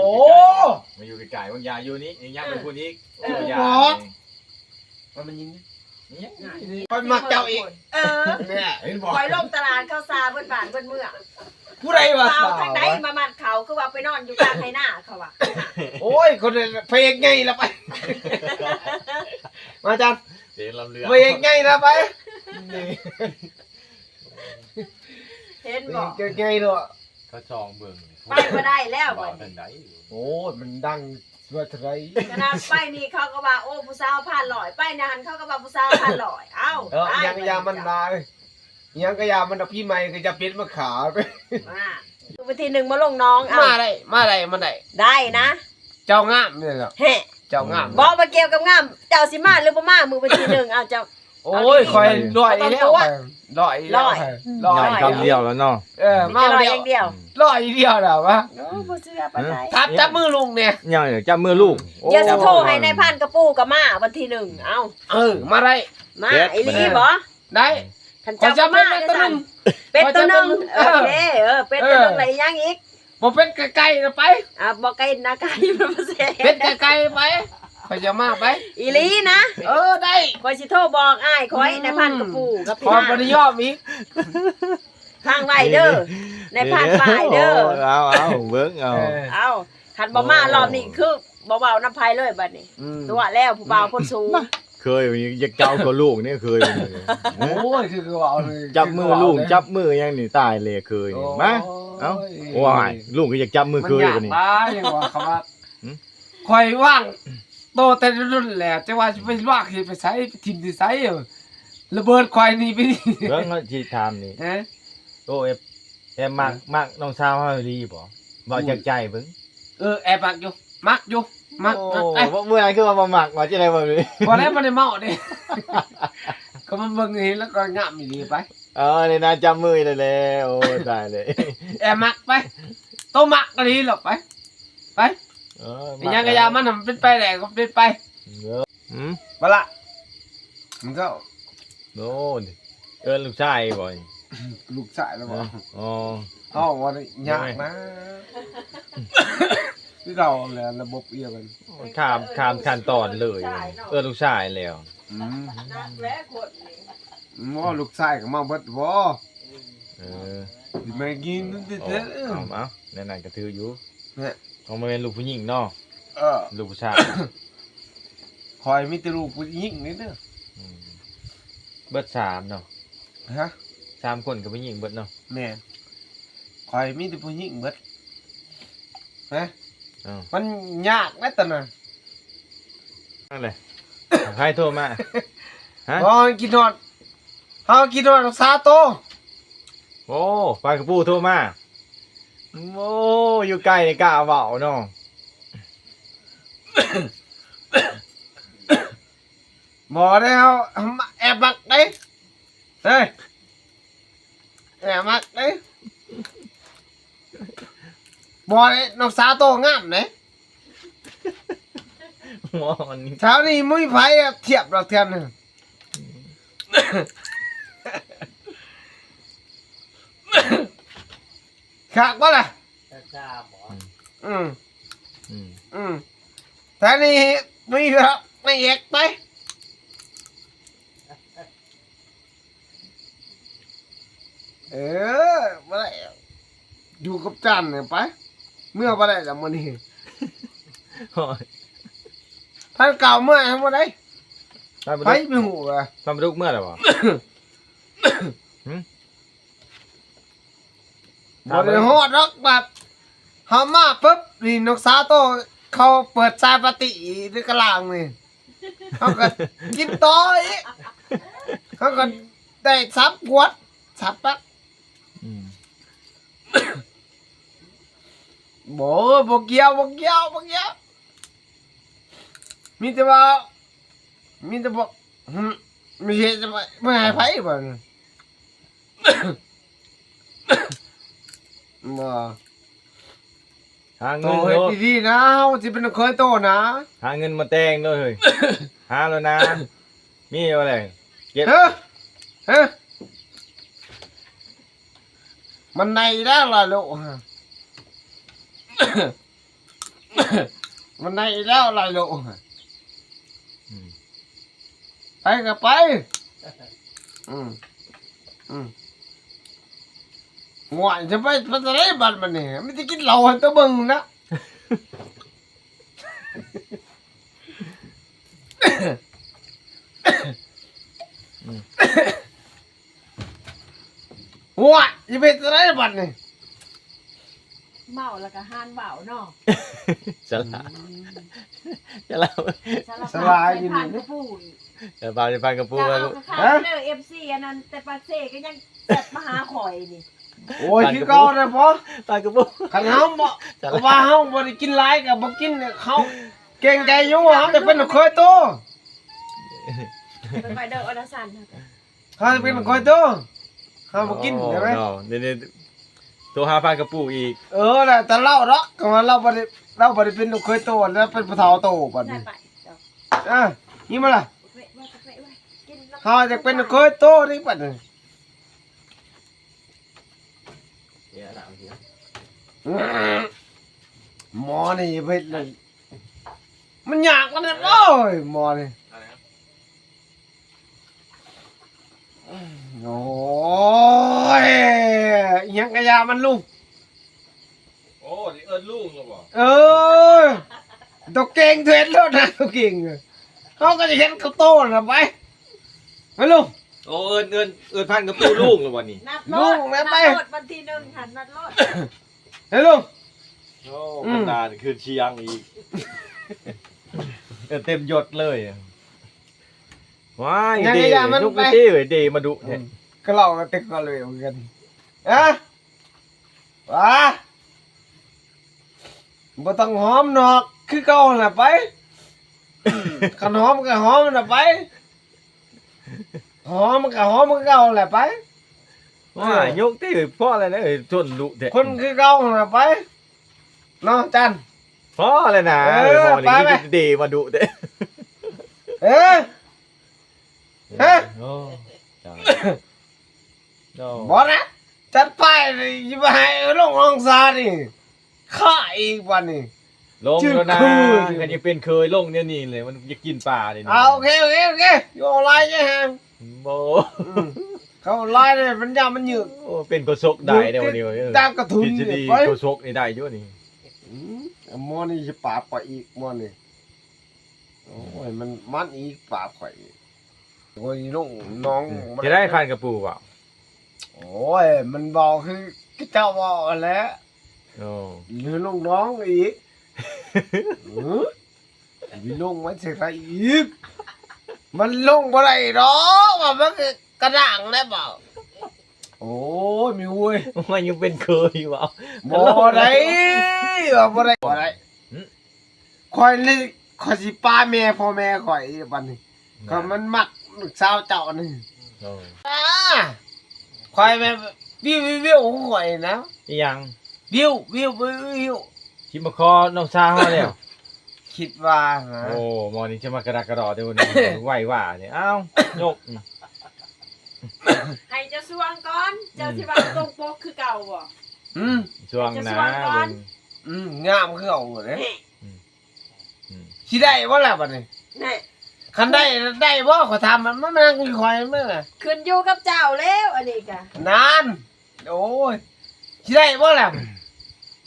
ມາຢູ່ໃກ້ໆ ບາງຢ່າຢູ່ນີ້ ຍັງໄປພຸ້ນອີກ ເອີ ບໍ່ບອກ ມັນຍິງ ຂ້ອຍມັກເຈົ້າອີກ ເອີ ເຫັນບໍ່ ຂ້ອຍລົງຕະຫຼາດເຂົ້າສາເບິດບ້ານເບິດເມືອງ ຜູ້ໃດວ່າ ບ່າວທາງໃດມາມັດເຂົາ ຄືວ່າໄປນອນຢູ່ກາງໄຮ່ນາ ເຂົາວ່າ ໂອ້ຍ ຄົນພະເອກໃຫຍ່ລະໄປ ມາຈັນ ເປັນລຳເລື່ອງ ພະເອກໃຫຍ່ລະໄປ ເຫັນບໍ່ ພະເອກໃຫຍ່ເນາະ ເຂົາສ່ອງເບິ່ງ ໄປບໍ່ໄດ້ແລ້ວບັດນີ້ ໂອ້ຍ ມັນດັງວ່າເທົ່າໃດ ຂະໜາດໄປນີ້ເຂົາກໍວ່າ ໂອ້ ຜູ້ສາວພັນຮ້ອຍ ໄປນັ້ນເຂົາກໍວ່າຜູ້ສາວພັນຮ້ອຍ ເອົ້າ ເອີ ຫຍັງກະຢ່າມັນຫຼາຍ ຫຍັງກະຢ່າມັນ ດອກປີໃໝ່ກໍຢ່າເປັດມາຂາ ອ່າ ວັນທີໜຶ່ງມາລົງໜອງ ເອົ້າ ມາໄດ້ ມາໄດ້ ມາໄດ້ ໄດ້ນະ ເຈົ້າງາມນີ້ລະ ແຮະ ເຈົ້າງາມ ບໍ່ ບໍ່ກ່ຽວກັບງາມ ເຈົ້າຊິມາຫຼືບໍ່ມາມື້ວັນທີໜຶ່ງ ເອົ້າ ເຈົ້າ ໂອ້ຍ ຂ້ອຍຮ້ອຍແລ້ວ ຮ້ອຍ ຮ້ອຍ ຮ້ອຍ ຄຳດຽວແລ້ວເນາະ ເອີ ມາດຽວ ຮ້ອຍດຽວລະວະ ໂອ້ ບໍ່ເຊື່ອປານໃດ ຈັບ ຈັບມືລຸງແດ່ ຍັງຈັບມືລຸງ ດຽວຊິໂທໃຫ້ນາຍພັນກະປູກະມາວັນທີໜຶ່ງ ເອົ້າ ເອີ ມາໄດ້ ມາ ເປັດ ອີ່ຫຼີບໍ່ ໄດ້ ຄັນເຈົ້າບໍ່ມາ ເປັດໂຕໜຶ່ງ ເປັດໂຕໜຶ່ງ ເອີ ໂອເຄ ເອີ ເປັດໂຕໜຶ່ງ ແລ້ວອີຫຍັງອີກ ບໍ່ເປັດກະໄກ່ລະໄປ ອ່າ ບໍ່ໄກ່ນະໄກ່ ມັນບໍ່ແຊບ ເປັດກະໄກ່ໄປ ຂ້ອຍຈະມາໄປ ອີ່ຫຼີນະ ເອີ ໄດ້ ຂ້ອຍຊິໂທບອກອ້າຍຂ້ອຍ ອືມ ນາຍພັນກະປູກັບ ຂ້ອຍບໍ່ໄດ້ຍອມອີກ ຟັງໄວ້ເດີ ນາຍພັນປ້າຍເດີ ເອົາ ເອົາ ເບິ່ງເອົາ ເອີ ເອົາ ຄັນບໍ່ມາ ໂອ້ ລອບນີ້ຄືບໍ່ເວົ້ານຳໃຜເລີຍບັດນີ້ ອືມ ຕົວະແລ້ວ ຜູ້ບ່າວຄົນສູງ ເຄີຍຢາກເຈົ້າກໍລູກນີ້ເຄີຍ ໂອ້ຍ ຄື ຄືເວົ້າ ຈັບມືລູກ ຄືເວົ້າເດ້ ຈັບມືຫຍັງນີ້ ຕາຍແລ້ວເຄີຍນີ້ ໂອ້ຍ ມາ ເອົ້າ ໂອ້ຍ ລູກກໍຢາກຈັບມືເຄີຍບັດນີ້ ມັນຍາກຫຼາຍ ຍັງວ່າ ຄຳວ່າ ຫຶ ຂ້ອຍວາງໂຕແຕ່ດົນແລ້ວ ແຕ່ວ່າຊິໄປວາງ ຊິໄປໃສ ໄປຖິ້ມທີ່ໃສ ລະເບີດຂ້ອຍນີ້ໄປນີ້ ເບິ່ງ ເຮົາຊິຖາມນີ້ ເອີ ໂອ້ ແອບ ແອບມັກ ອືມ ມັກນ້ອງສາວເຮົາອີ່ຫຼີບໍ່? ເວົ້າຈາກໃຈເບິ່ງ ເອີ ແອບມັກຢູ່ ມັກຢູ່ ມັກ ໂອ້ ມັກ ເອີ ບໍ່ ເມື່ອນັ້ນຄືວ່າບໍ່ມັກ ວ່າຈັ່ງໃດບໍ່ ບໍ່ໄດ້ ບໍ່ໄດ້ເມົາເດ້ ກໍມາເບິ່ງເຫັນແລ້ວກໍງາມອີ່ຫຼີໄປ ເອີ ນີ້ນະ ຈັບມືອີກແລ້ວ ໂອ້ ຕາຍເລີຍ ແອບມັກໄປ ໂຕມັກອີ່ຫຼີລະໄປ ໄປ ເອີ ອີ່ຫຍັງກໍຢ່າມັນ ມັກ ມັນເປັນໄປແລ້ວກໍເປັນໄປ ເອີ ຫຶ ບໍ່ລະ ມັນກໍ ໂອ້ ເອີ້ນລູກຊາຍບໍ່? ລູກຊາຍແລ້ວບໍ່? ເອີ ອໍ ເອົາວ່າຍາກນະ ຄືເກົ່າແຫຼະ ລະບົບດຽວກັນ ຂ້າມ ຂ້າມຂັ້ນຕອນເລີຍ ເອີ້ນລູກຊາຍແລ້ວ ອືມ ໜັກແຫຼະຄົນນີ້ ບໍ່ ລູກຊາຍກໍມາເບິດບໍ່? ເອີ ແມ່ກິນ ໂອ້ ເອົາ ເອົາ ແນວນັ້ນກໍຖືຢູ່ ເອີ ເຮົາບໍ່ແມ່ນລູກຜູ້ຍິງເນາະ ເອີ ລູກຜູ້ຊາຍ ຂ້ອຍມີແຕ່ລູກຜູ້ຍິງນີ້ເດີ ອືມ ເບິດສາມເນາະ ຮະ ສາມຄົນກໍຜູ້ຍິງເບິດເນາະ ແມ່ນ ຂ້ອຍມີແຕ່ຜູ້ຍິງເບິດ ຮະ ເອີ ມັນຍາກນະຕອນນັ້ນ ນັ້ນແຫຼະ ໃຜໂທມາ ຮະ ບໍ່ ກິນຮອດ ເຮົາກິນຮອດສາໂຕ ໂອ້ ປານກະປູໂທມາ ໂອ້ ຢູ່ໃກ້ນີ້ກ້າເວົ້າເນາະ ບໍ່ໄດ້ ເຮົາແອບມັກເດ້ ເຮີ້ຍ ແອບມັກເດ້ ບໍ່ໄດ້ ນ້ອງສາວໂຕງາມເດ້. ໝໍນີ້ ແຖວນີ້ບໍ່ມີໃຜທຽບດອກ ແຖວນີ້. ຄັກບໍ່ລະ? ອືມ ອືມ ອືມ ແຖວນີ້ມີແບບນາງເອກໄປ. ເອີ ບໍ່ໄດ້ ຢູ່ກັບຈັນນີ້ໄປ ເມືອບໍ່ໄດ້ລະມື້ນີ້. ໂອ້ຍ ພັນເກົ້າເມືອໃຫ້ບໍ່ໄດ້. ໄປບໍ່ໄດ້ ໄປໄປຮູ້ວ່າ ພັນປາດຸກເມືອແລ້ວບໍ່? ຫື? ບໍ່ໄດ້ຮອດດອກ ແບບເຮົາມາປຶບນີ້ ນ້ອງສາວໂຕເຂົາເປີດສາຍປາຕີ້ຢູ່ກະລາງນີ້ ເຮົາກໍກິນຕໍ່ອີກ ເຮົາກໍໄດ້ສາມຂວດ ສາມປັກ. ອືມ ບໍ່ ບໍ່ກ່ຽວ ບໍ່ກ່ຽວ ບໍ່ກ່ຽວ ມີແຕ່ວ່າ ມີແຕ່ບອກ ຫື ມີເຮັດ ຈະໄປ ເມື່ອໃຫ້ໃຜບັດນີ້? ບໍ່ ຫາເງິນໂລດ ໂຕເຮັດດີໆນະ ເຮົາຊິເປັນລູກເຂີຍໂຕນະ ຫາເງິນມາແຕ່ງໂລດເຮີ້ຍ ຫາໂລດນະ ມີບໍ່ແລ້ວ ເກັບ ເຮີ້ ເຮີ້ ມັນໄດ້ແລ້ວລະໂລະ ມັນໄດ້ແລ້ວລະໂລະ ອືມ ໄປກໍໄປ ອືມ ອືມ ໂອ້ຍ ຈະໄປ ໄປຈັ່ງໃດບັດບັດນີ້ ມີແຕ່ກິນເຫຼົ້າໃຫ້ຕົວເບິ່ງນະ. ອືມ ໂອ້ຍ ຊິເຮັດຈັ່ງໃດບັດນີ້? ເມົາແລ້ວກໍຫານເວົ້າເນາະ ສະຫຼາດ ອືມ ສະຫຼາດ ສະຫຼາດຢູ່ນີ້ ເອີ ບາດນີ້ ປານກະປູ ເຈົ້າເອົາຄັກໆເດີ ເອັຟຊີ ອັນນັ້ນແຕ່ປາກເຊກໍຍັງແຊັດມາຫາຂ້ອຍນີ້. ໂອ້ຍ ຄືເກົ່ານະ ພໍ ປານກະປູ ຄັນເຮົາບໍ່ ສະຫຼາດ ວ່າເຮົາບໍ່ໄດ້ກິນຫຼາຍກໍບໍ່ກິນ ເຮົາເກງໃຈຢູ່ ເຮົາຈະເປັນລູກເຂີຍໂຕ ໄປໆເດີ ອອນລະຊັນ ເຮົາຈະເປັນລູກເຂີຍໂຕ ເຮົາບໍ່ກິນ ໂອ້ ໄດ້ໄໝ? ເນາະ ນີ້ໆ ໂທຫາປານກະປູອີກ ເອີ ແລ້ວແຕ່ລາວດອກ ກໍວ່າລາວບໍ່ໄດ້ ລາວບໍ່ໄດ້ເປັນລູກເຂີຍໂຕ ລາວເປັນຜູ້ເຖົ້າໂຕບັດນີ້ ໄດ້ໄປ ເອີ ຍິນບໍ່ລະ? ເຮົາຈະເປັນລູກເຂີຍໂຕນີ້ບັດນີ້. ໝໍນີ້ເຮັດເລີຍ ມັນຍາກປານນັ້ນ ໂອ້ຍ ໝໍນີ້ ໂອ້ຍ ອີຫຍັງກະຢ່າມັນລຸງ. ໂອ້ ນີ້ເອີ້ນລຸງແລ້ວບໍ່? ເອີ ໂຕເກັ່ງ ເຮັດໂລດນະ ໂຕເກັ່ງ ເຮົາກໍຈະເຮັດເຂົ້າໂຕນະ ໄປ ໄປລຸງ. ໂອ້ ເອີ້ນ ເອີ້ນ ເອີ້ນພັນກະປູລຸງແລ້ວບໍ່ນີ້? ນັດໂລດ ລຸງແລ້ວໄປ ນັດໂລດ ວັນທີໜຶ່ງຫັ້ນ ນັດໂລດ ໄປລຸງ. ໂອ້ ອືມ ບັນດາຂຶ້ນສຽງອີກ ເອີ້ນເຕັມຍົດເລີຍ. ວ້າຍ ເດ ຍົກເດ ເດມາດຸແທ້ ອືມ ກໍເລົ່າກັນແຕ່ກໍເລີຍຄືກັນ ຮະ ຫວາ ບໍ່ຕ້ອງຫອມດອກ ຄືເກົ່າຫັ້ນລະໄປ ຄັນຫອມກໍຫອມຫັ້ນລະໄປ ຫອມກໍຫອມຄືເກົ່າຫັ້ນລະໄປ. ວ້າຍ ເອີ ຍົກຕິ ພໍແລ້ວນະ ເອີ ຊົນດຸແທ້ ຄົນຄືເກົ່າຫັ້ນລະໄປ ເນາະ ຈັນ ພໍແລ້ວນະ ເອີ ເອີ ໄປ ໄປ ເດມາດຸແທ້ ເອີ ຮະ ໂອ້ ເຈົ້າ ບໍ່ນະ ຈັດໄປນີ້ ຊິໄປໃຫ້ເອີ ລົງອອງສານີ້ ຂ້າອີກບັດນີ້ ລົງແລ້ວນະ ຄັນຈະເປັນເຂີຍລົງແນວນີ້ເລີຍ ມັນຢາກກິນປາເດນີ້. ອ່າ ໂອເຄ ໂອເຄ ໂອເຄ ຢູ່ອອນລາຍໃຫຍ່ຫາງ ບໍ່ ອືມ ເຂົ້າອອນລາຍນີ້ ປັນຍາມັນຍືດ ໂອ້ ເປັນໂຄສົກໄດ້ເດ້ ນີ້ ຕາມກະທຸນນີ້ໄປ ໂຄສົກນີ້ໄດ້ຢູ່ນີ້ ອືມ ໝໍນີ້ຊິປາບຂ້ອຍອີກ ໝໍນີ້ ໂອ້ຍ ມັນ ມັນອີກ ປາບຂ້ອຍອີກ ໂອ້ຍ ນ້ອງ ນ້ອງ ອືມ ມັນ ຈະໄດ້ພັນກະປູບໍ່? ໂອ້ຍ ມັນເວົ້າຄືເຈົ້າເວົ້າຫັ້ນແຫຼະ ໂອ້ ຫຼືລູກນ້ອງອີກ ຫື ຊິລົງມາໃສ່ໃຜອີກ ມັນລົງບໍ່ໄດ້ດອກ ວ່າມັນກະດ້າງແລ້ວເວົ້າ ໂອ້ຍ ມີໂວ້ຍ ມັນຍັງເປັນເຂີຍຢູ່ເວົ້າ ບໍ່ໄດ້ ວ່າບໍ່ໄດ້ ບໍ່ໄດ້ ຫື ຂ້ອຍນີ້ ຂ້ອຍຊິປາແມ່ພໍ່ແມ່ຂ້ອຍບັດນີ້ ເອີ ຄັນມັນມັກລູກສາວເຈົ້ານີ້ ໂອ້ ອາ ຂ້ອຍແມ່ນວິວໆຂອງຂ້ອຍນະ ອີຫຍັງ? ວິວ ວິວ ວິວ ວິວ ຊິມາຂໍນ້ອງສາວເຮົາແລ້ວ ຄິດວ່ານະ. ໂອ້ ໝໍນີ້ຈະມາກະດະກະດໍເດີ ໄວວ່ານີ້. ອ້າວ ຍົກ ໃຫ້ເຈົ້າຊ່ວງກ່ອນ ເຈົ້າ ອືມ ຊິວ່າຕົງປົກຄືເກົ່າບໍ່? ອືມ ຊ່ວງນະ ໃຫ້ເຈົ້າຊ່ວງກ່ອນ. ອືມ ງາມຄືເກົ່າເດ້. ອືມ ອືມ ຊິໄດ້ບໍ່ລະບັດນີ້? ແນ່ ຄັນໄດ້ ໄດ້ບໍ່? ຂໍຖາມ ມັນ ມັນແມ່ນຂ້ອຍແມ່ນນະ ຂຶ້ນຢູ່ກັບເຈົ້າແລ້ວ ອັນນີ້ກະ ນັ້ນ ໂອ້ຍ ຊິໄດ້ບໍ່ລະ?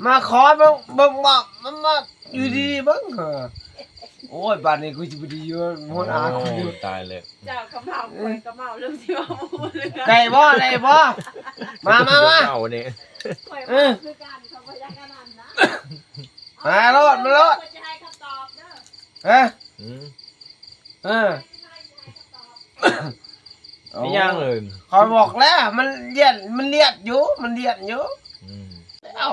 ມາຂໍເບິ່ງ ເບິ່ງວ່າມັນມາຢູ່ດີໆ ເບິ່ງ ເອີ ໂອ້ຍ ບາດນີ້ກູຊິບໍ່ໄດ້ຢູ່ຫົວໜ້າ ໂອ້ ກູຢູ່ ຕາຍແລ້ວ ເຈົ້າກະເມົາ ຂ້ອຍກະເມົາ ເລື່ອງຊິເວົ້າບໍ່ຮູ້ເລື່ອງ ໄດ້ບໍ່? ໄດ້ບໍ່? ມາ ມາ ມາ ເອົານີ້ ຂ້ອຍ ເອີ ເວົ້າຄືກັນ ຂ້ອຍບໍ່ຢາກອັນນັ້ນນະ ມາໂລດ ມາໂລດ ຂ້ອຍຈະໃຫ້ຄຳຕອບເດີ ຮະ ອືມ ເອີ ອີຫຍັງເອີຍ ຂ້ອຍບອກແລ້ວ ມັນລຽນ ມັນລຽນຢູ່ ມັນລຽນຢູ່ ອືມ ເອົ້າ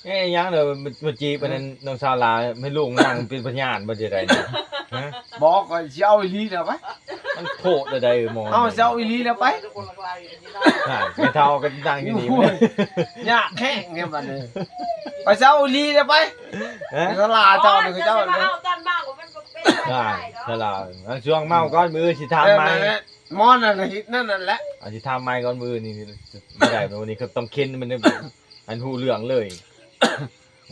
ເອີ ອີຫຍັງເດີ ມາຈີບອັນນັ້ນ ອືມ ນ້ອງສາວຫຼ້າ ໃຫ້ລຸງນັ່ງເປັນພະຍານບໍ່ ຈັ່ງໃດນະ ຮະ ບໍ່ ຂ້ອຍຊິເອົາອີ່ຫຼີແລ້ວໄປ ມັນໂພດແລ້ວໃດໝໍ ເຮົາຊິເອົາອີ່ຫຼີແລ້ວໄປ ຮະ ແມ່ເຖົ້າກະນັ່ງຢູ່ນີ້ ໂອ້ຍ ຍາກແຮງແທ້ບັດນີ້ ຂ້ອຍຊິເອົາອີ່ຫຼີແລ້ວໄປ ຮະ ສາລາເຈົ້ານີ້ ເຈົ້າ ໂອ້ຍ ຈະມາເອົາຕອນເມົາ ມັນບໍ່ເປັນໄປ ອ່າ ໄດ້ດອກ ສາລາ ອັນຊ່ວງເມົາກ່ອນ ມື້ອື່ນຊິຖາມໃໝ່ ເອີ ນັ້ນແຫຼະ ໝໍນັ້ນນະ ເຮັດນັ້ນ ນັ້ນແຫຼະ ອັນຊິຖາມໃໝ່ກ່ອນ ມື້ນີ້ບໍ່ໄດ້ ມື້ນີ້ກະຕ້ອງເຄັນ ມັນຈັ່ງ ອັນຮູ້ເລື່ອງເລີຍ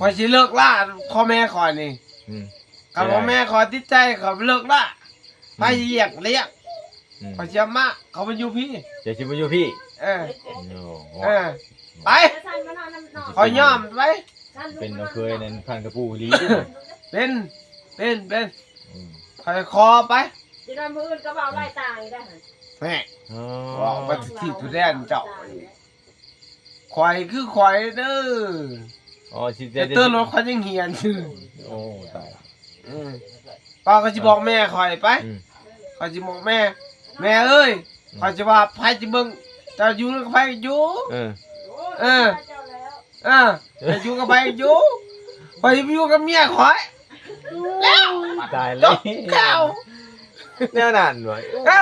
ຂ້ອຍຊິເລີກລາພໍ່ແມ່ຂ້ອຍນີ້ ອືມ ຄັນພໍ່ແມ່ຂ້ອຍຕິດໃຈ ຂ້ອຍເລີກລາ ອືມ ໃຜຊິລ້ຽງ ລ້ຽງ ອືມ ຂ້ອຍຊິເອົາມາ ເຂົາມາຢູ່ພີ້ ເຈົ້າຊິມາຢູ່ພີ້ ເອີ ໂອ້ ເອີ ໄປ ຂ້ອຍຍອມໄປ ເປັນນ້ອງເຂີຍນັ້ນພັນກະປູອີ່ຫຼີ ເປັນ ເປັນ ເປັນ ອືມ ຂ້ອຍຂໍໄປ ຊິໄດ້ມື້ອື່ນກະເວົ້າຫຼາຍຕ່າງອີກໄດ໋ ແນ່ ອໍ ເວົ້າໄປທີ່ຜູ້ແດນເຈົ້າ ຂ້ອຍຄືຂ້ອຍເດີ ອໍ ຊິ ແຕ່ເຕີນລົດຂ້ອຍຍັງຮຽນຢູ່ ໂອ້ ຕາຍ ເອີ ປ້າກໍຊິບອກແມ່ຂ້ອຍໄປ ອືມ ຂ້ອຍຊິບອກແມ່ ແມ່ເອີຍ ອືມ ຂ້ອຍຊິວ່າໃຜຊິເບິ່ງ ເຈົ້າຢູ່ກັບໃຜຢູ່ ເອີ ເອີ ເອີ ເຈົ້າຢູ່ກັບໃຜຢູ່ ຂ້ອຍຊິໄປຢູ່ກັບເມຍຂ້ອຍ ແລ້ວ ຕາຍແລ້ວ ຈົບແລ້ວ ແນວນັ້ນເວີຍ ເອີ ໂອ້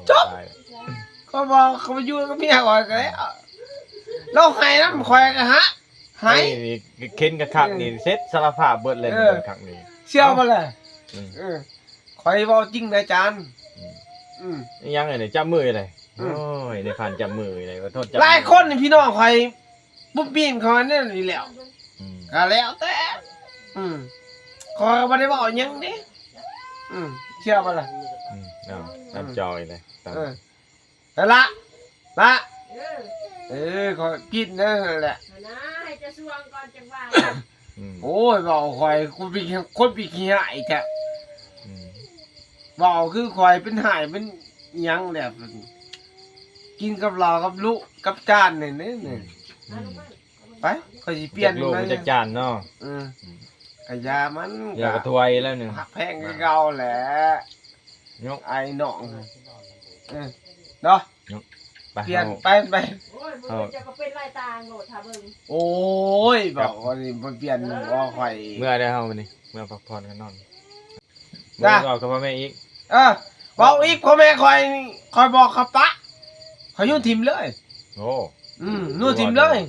ຈົບ ຕາຍ ຂ້ອຍບອກເຂົາໄປຢູ່ກັບເມຍຂ້ອຍກະແລ້ວ ລາວໄຫ້ນຳຂ້ອຍກະຫາ ໄຫ້ ໄຫ້ນີ້ເຄັນກະຄັກນີ້ ເອີ ເສັດສາລະພາບເບິດເລີຍ ເອີ ຄັກນີ້ ເຊື່ອບໍ່ລະ ອືມ ເອີ ຂ້ອຍເວົ້າຈິງນະອາຈານ ອືມ ອືມ ອີຫຍັງອັນນີ້ ຈັບມືເລີຍ ອືມ ໂອ້ຍ ໄດ້ຜ່ານຈັບມືເລີຍ ຂໍໂທດ ຈັບ ຫຼາຍຄົນນີ້ພີ່ນ້ອງຂ້ອຍປຸ້ມປີ້ມເຂົ້າມາແນວນີ້ແລ້ວ ອືມ ກະແລ້ວແຕ່ ອືມ ຂ້ອຍກະບໍ່ໄດ້ເວົ້າຫຍັງເດ້ ອືມ ເຊື່ອບໍ່ລະ ອືມ ເອົາ ຕາມຈອຍເລີຍ ຕາມ ເອີ ນັ້ນລະ ລະ ເອີ ເອີ ຂ້ອຍຜິດນັ້ນແຫຼະ ຫັ້ນນະ ໃຫ້ເຈົ້າຊ່ວງກ່ອນຈັ່ງວ່າກັນ ອືມ ໂອ້ຍ ເວົ້າຂ້ອຍ ຄົນຂີ້ ຄົນຂີ້ຮ້າຍແທ້ ອືມ ເວົ້າຄືຂ້ອຍເປັນຮ້າຍເປັນຫຍັງແຫຼະ ກິນກັບເຫຼົ້າກັບລຸກັບຈານນີ້ ອືມ ນີ້ ອືມ ໄປ ຂ້ອຍຊິປ່ຽນ ຈັກລູກຈັກຈານເນາະ ເອີ ອືມ ກະຢ່າມັນ ຢ່າກະຖວາຍແລ້ວນີ້ ຮັກແພງຄືເກົ່າແຫຼະ ເນາະ ອ້າຍນ້ອງ ເອີ ເນາະ ເນາະ ໄປ ປ່ຽນ ເຮົາ ໄປ ໄປ ໂອ້ຍ ມື້ອື່ນເຈົ້າກະເປັນຫຼາຍຕ່າງໂລດ ຖ້າເບິ່ງ ໂອ້ຍ ບອກວ່ານີ້ບໍ່ປ່ຽນບໍ່ຂ້ອຍ ເມື່ອໃດເຮົາມື້ນີ້ ເມື່ອພັກຜ່ອນກັນນອນ ບໍ່ໄດ້ເວົ້າກັບພໍ່ແມ່ອີກ ເອີ ເວົ້າອີກ ພໍ່ແມ່ຂ້ອຍນີ້ ຂ້ອຍບອກເຂົາປະ ຂ້ອຍໂຍນຖິ້ມເລີຍ ໂອ້ ອືມ ໂຍນຖິ້ມເລີຍ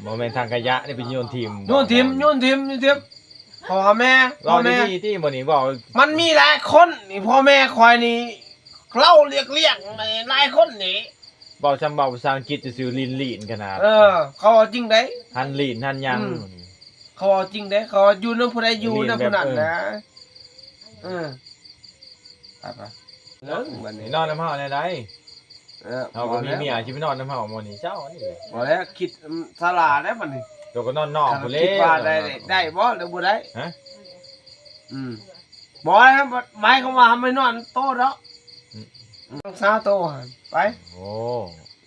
ບໍ່ແມ່ນຖັງຂະຫຍະນີ້ໄປໂຍນຖິ້ມ ໂຍນຖິ້ມ ໂຍນຖິ້ມ ໂຍນຖິ້ມ ພໍ່ແມ່ ພໍ່ແມ່ ເວົ້າດີໆຕິ ມື້ນີ້ເວົ້າ ມັນມີຫຼາຍຄົນນີ້ ພໍ່ແມ່ຂ້ອຍນີ້ ເລົ່າລຽກໆ ຫຼາຍຄົນນີ້ ເວົ້າຊ່ຳເວົ້າພາສາອັງກິດຊື່ໆ ລີ້ນໆ ຂະໜາດ ເອີ ເຂົາເວົ້າຈິງໃດ ຫັນລີ້ນຫັນຫຍັງ ອືມ ເຂົາເວົ້າຈິງເດ້ ເຂົາຢູ່ນຳຜູ້ໃດຢູ່ນຳຜູ້ນັ້ນນະ ເອີ ໄປໆ ເອີ ບັດນີ້ ນອນນຳເຮົາແນວໃດ ເອີ ເຮົາກໍມີເມຍ ຊິໄປນອນນຳເຮົາມື້ນີ້ເຊົ້ານີ້ ບໍ່ແລ້ວ ຄິດ ອືມ ສາລາແລ້ວບັດນີ້ ໂຕກໍນອນນອກພຸ້ນແຫຼະ ຄິດວ່າໄດ້ ໄດ້ບໍ່ ຫຼືບໍ່ໄດ້ ຮະ ອືມ ບໍ່ ໝາຍຄວາມວ່າເຮົາໄປນອນໂຕດອກ ອືມ ສາວໂຕຫັ້ນ ໄປ ໂອ້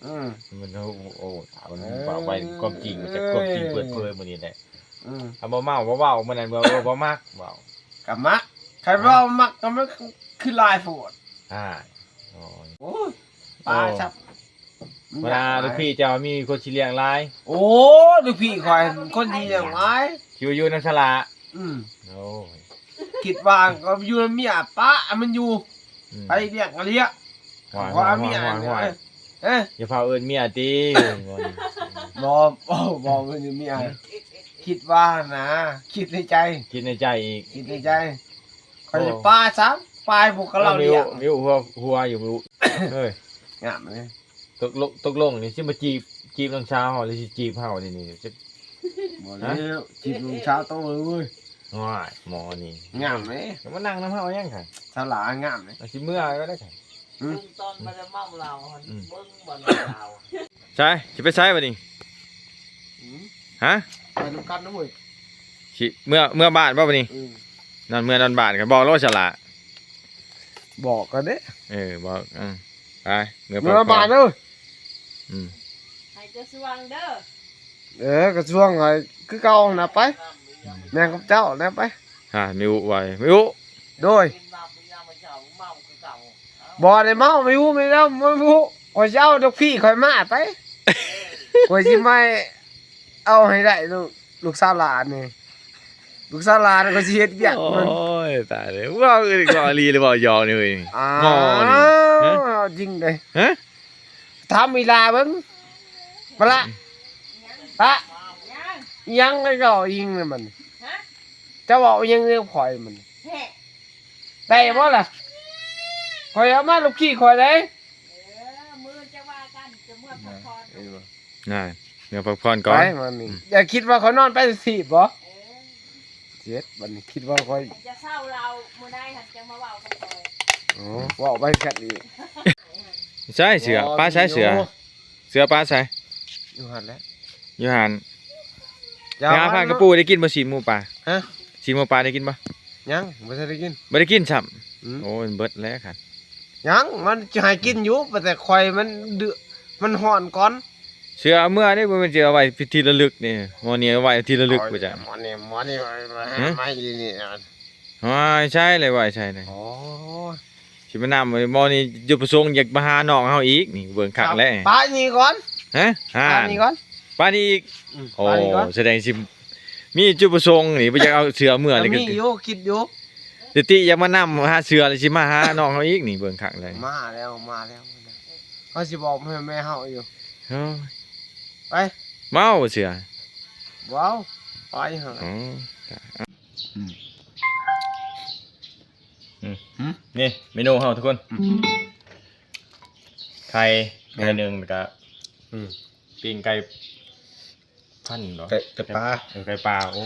ອືມ ມັນ ໂອ້ ມັນ ເອີ ເວົ້າໄປຄວາມຈິງ ຈາກຄວາມຈິງເປີດເຜີຍມື້ນີ້ແຫຼະ ອືມ ຖ້າບໍ່ເມົາບໍ່ເວົ້າ ມື້ນັ້ນບໍ່ ບໍ່ມັກເວົ້າ ກະມັກ ຄັນເວົ້າມັກກະມັນຄືຫຼາຍໂພດ ອ່າ ໂອ້ຍ ໂອ້ຍ ປາຊະ ເວລາລູກພີ່ເຈົ້າມີຄົນຊິລ້ຽງຫຼາຍ ໂອ້ຍ ລູກພີ່ຂ້ອຍຄົນຊິລ້ຽງຫຼາຍ ຊິຢູ່ນຳສາລາ ອືມ ໂອ້ຍ ຄິດວ່າກໍຢູ່ນຳເມຍ ປະໃຫ້ມັນຢູ່ ອືມ ໃຜລ້ຽງກະລ້ຽງ ຫ້ວຍ ເອົາເມຍ ຫ້ວຍ ເອີ ຢ່າພາເອີ້ນເມຍຕິ ເອີ ບໍ່ ບໍ່ ບໍ່ ບໍ່ ມັນມີອັນ ຄິດວ່ານະ ຄິດໃນໃຈ ຄິດໃນໃຈອີກ ຄິດໃນໃຈ ຂ້ອຍຊິປາຊ້ຳ ປາໃຫ້ພວກເຂົາເລົ່າເລື່ອງ ມີຫົວ ຫົວຢູ່ ເອີຍ ງາມເລີຍ ຕົກລົງ ຕົກລົງນີ້ຊິມາຈີບ ຈີບນ້ອງສາວເຮົາ ຫຼືຊິຈີບເຮົານີ້ ນີ້ ບໍ່ແລ້ວ ຈີບນ້ອງສາວໂຕເລີຍ ໂອ້ຍ ໝໍນີ້ ງາມເດ້ ມານັ່ງນຳເຮົາຫຍັງ ສາລາງາມເດ້ ຊິເມືອແລ້ວ ອືມ ເບິ່ງຕອນບໍ່ໄດ້ເມົາເຫຼົ້າຫັ້ນ ອືມ ເບິ່ງບໍ່ເມົາເຫຼົ້າ ໃສ ຊິໄປໃສບັດນີ້ ອືມ ຮະ ໄປນຳກັນນະເວີຍ ຊິເມືອ ເມືອບ້ານບໍ່ບັດນີ້ ອືມ ນອນເມືອນອນບ້ານກັນ ບອກໂລດສະຫຼະ ບອກກັນເດ້ ເອີ ບອກ ອືມ ໄປ ເມືອ ເມືອນອນບ້ານເດີ ອືມ ໃຫ້ກະຊວງເດີ ເອີ ກະຊວງໃຫ້ຄືເກົ່າຫັ້ນນະ ໄປ ແມ່ນກັບເຈົ້າແລ້ວ ໄປ ຮະ ມີອຸໄວ້ ມີອຸ ໂດຍ ບໍ່ໄດ້ເມົາ ໄມ່ຮູ້ ໄມ່ເລົ່າ ໄມ່ຮູ້ ຂ້ອຍຊິເອົາລູກພີ່ຂ້ອຍມາໄປ ຂ້ອຍຊິມາເອົາໃຫ້ໄດ້ ລູກ ລູກສາວຫຼານນີ້ ລູກສາວຫຼານຂ້ອຍຊິເຮັດວຽກມັນ ໂອ້ຍ ຕາຍແລ້ວ ເວົ້າອີ່ຫຼີ ເວົ້າອີ່ຫຼີ ຫຼືເວົ້າຢອກນີ້ເວີຍ ອ້າວ ງໍນີ້ ຮະ ຍິງເດ້ ຮະ ຖາມອີ່ຫຼ້າເບິ່ງ ມາລະ ອືມ ລະ ຫຍັງ ອີ່ຫຍັງກໍຍິງນຳມັນ ຮະ ເຈົ້າເວົ້າອີ່ຫຍັງກັບຂ້ອຍມັນ ແຮະ ໄດ້ບໍ່ລະ ຂ້ອຍເອົາມາລູກຂີ້ຂ້ອຍເດ້ ເອີ ມື້ຈະວ່າກັນ ຈະເມືອພັກຜ່ອນ ນະ ເມືອພັກຜ່ອນກ່ອນ ໄປ ມັນນີ້ ອືມ ຢ່າຄິດວ່າຂ້ອຍນອນໄປສິບໍ ເອີ ເຈັດ ບັດນີ້ຄິດວ່າຂ້ອຍຈະເຊົາລາວມື້ໃດຫັ້ນ ຈັ່ງມາເວົ້າກັບຂ້ອຍ ໂອ້ ເວົ້າໄປສັດອີກ ໃສເສື້ອ ປາໃສເສື້ອ ເສື້ອປາໃສ ຢູ່ຫັ້ນແຫຼະ ຢູ່ຫັ້ນ ໄປຫາຜ່ານກະປູ ໄດ້ກິນບໍ່ຊີ້ນໝູປ່າ ຮະ ຊີ້ນໝູປ່າໄດ້ກິນບໍ່ ຍັງ ບໍ່ທັນໄດ້ກິນ ບໍ່ໄດ້ກິນຊ້ຳ ອືມ ໂອ້ຍ ເບິດແລ້ວຄັນ ຍັງ ມັນຈະໃຫ້ກິນຢູ່ ແຕ່ຂ້ອຍມັນເດືອ ມັນຮ້ອນກ່ອນ ເສື້ອເອົາເມືອເດ້ ບໍ່ແມ່ນຊິເອົາໄວ້ທີ່ລະລຶກນີ້ ໝໍນີ້ເອົາໄວ້ທີ່ລະລຶກບໍ່ຈັກ ໝໍນີ້ ໝໍນີ້ ຫື ມາອີ່ນີ້ ໂອ້ຍ ໃສ່ເລີຍ ໄວ້ໃສ່ເລີຍ ໂອ້ຍ ຊິມານຳ ໝໍນີ້ຈຸດປະສົງຢາກມາຫານ້ອງເຮົາອີກ ນີ້ເບິ່ງຄັກແລ້ວ ປານີ້ກ່ອນ ຮະ ປານີ້ກ່ອນ ປານີ້ອີກ ອືມ ໂອ້ ປານີ້ກ່ອນ ສະແດງຊິມີຈຸດປະສົງນີ້ ບໍ່ຢາກເອົາເສື້ອເມືອນີ້ ມີຢູ່ ຄິດຢູ່ ຕິຕິຢາກມານຳຫາເສື້ອ ແລ້ວຊິມາຫານ້ອງເຮົາອີກນີ້ ເບິ່ງຄັກແລ້ວ ມາແລ້ວ ມາແລ້ວ ເຮົາຊິບອກແມ່ເຮົາຢູ່ ໂອ້ຍ ໄປ ເມົາເສື້ອ ເວົ້າ ໄປຫັ້ນແຫຼະ ອືມ ອືມ ຫື ນີ້ເມນູເຮົາທຸກຄົນ ອືມ ໄຂ່ ແມ່ນ ໄຂ່ໜຶ່ງ ແລ້ວກະ ອືມ ປີ້ງໄກ່ພັນເນາະ ໄກ່ ໄກ່ປ່າ ເອີ ໄກ່ປ່າ ໂອ້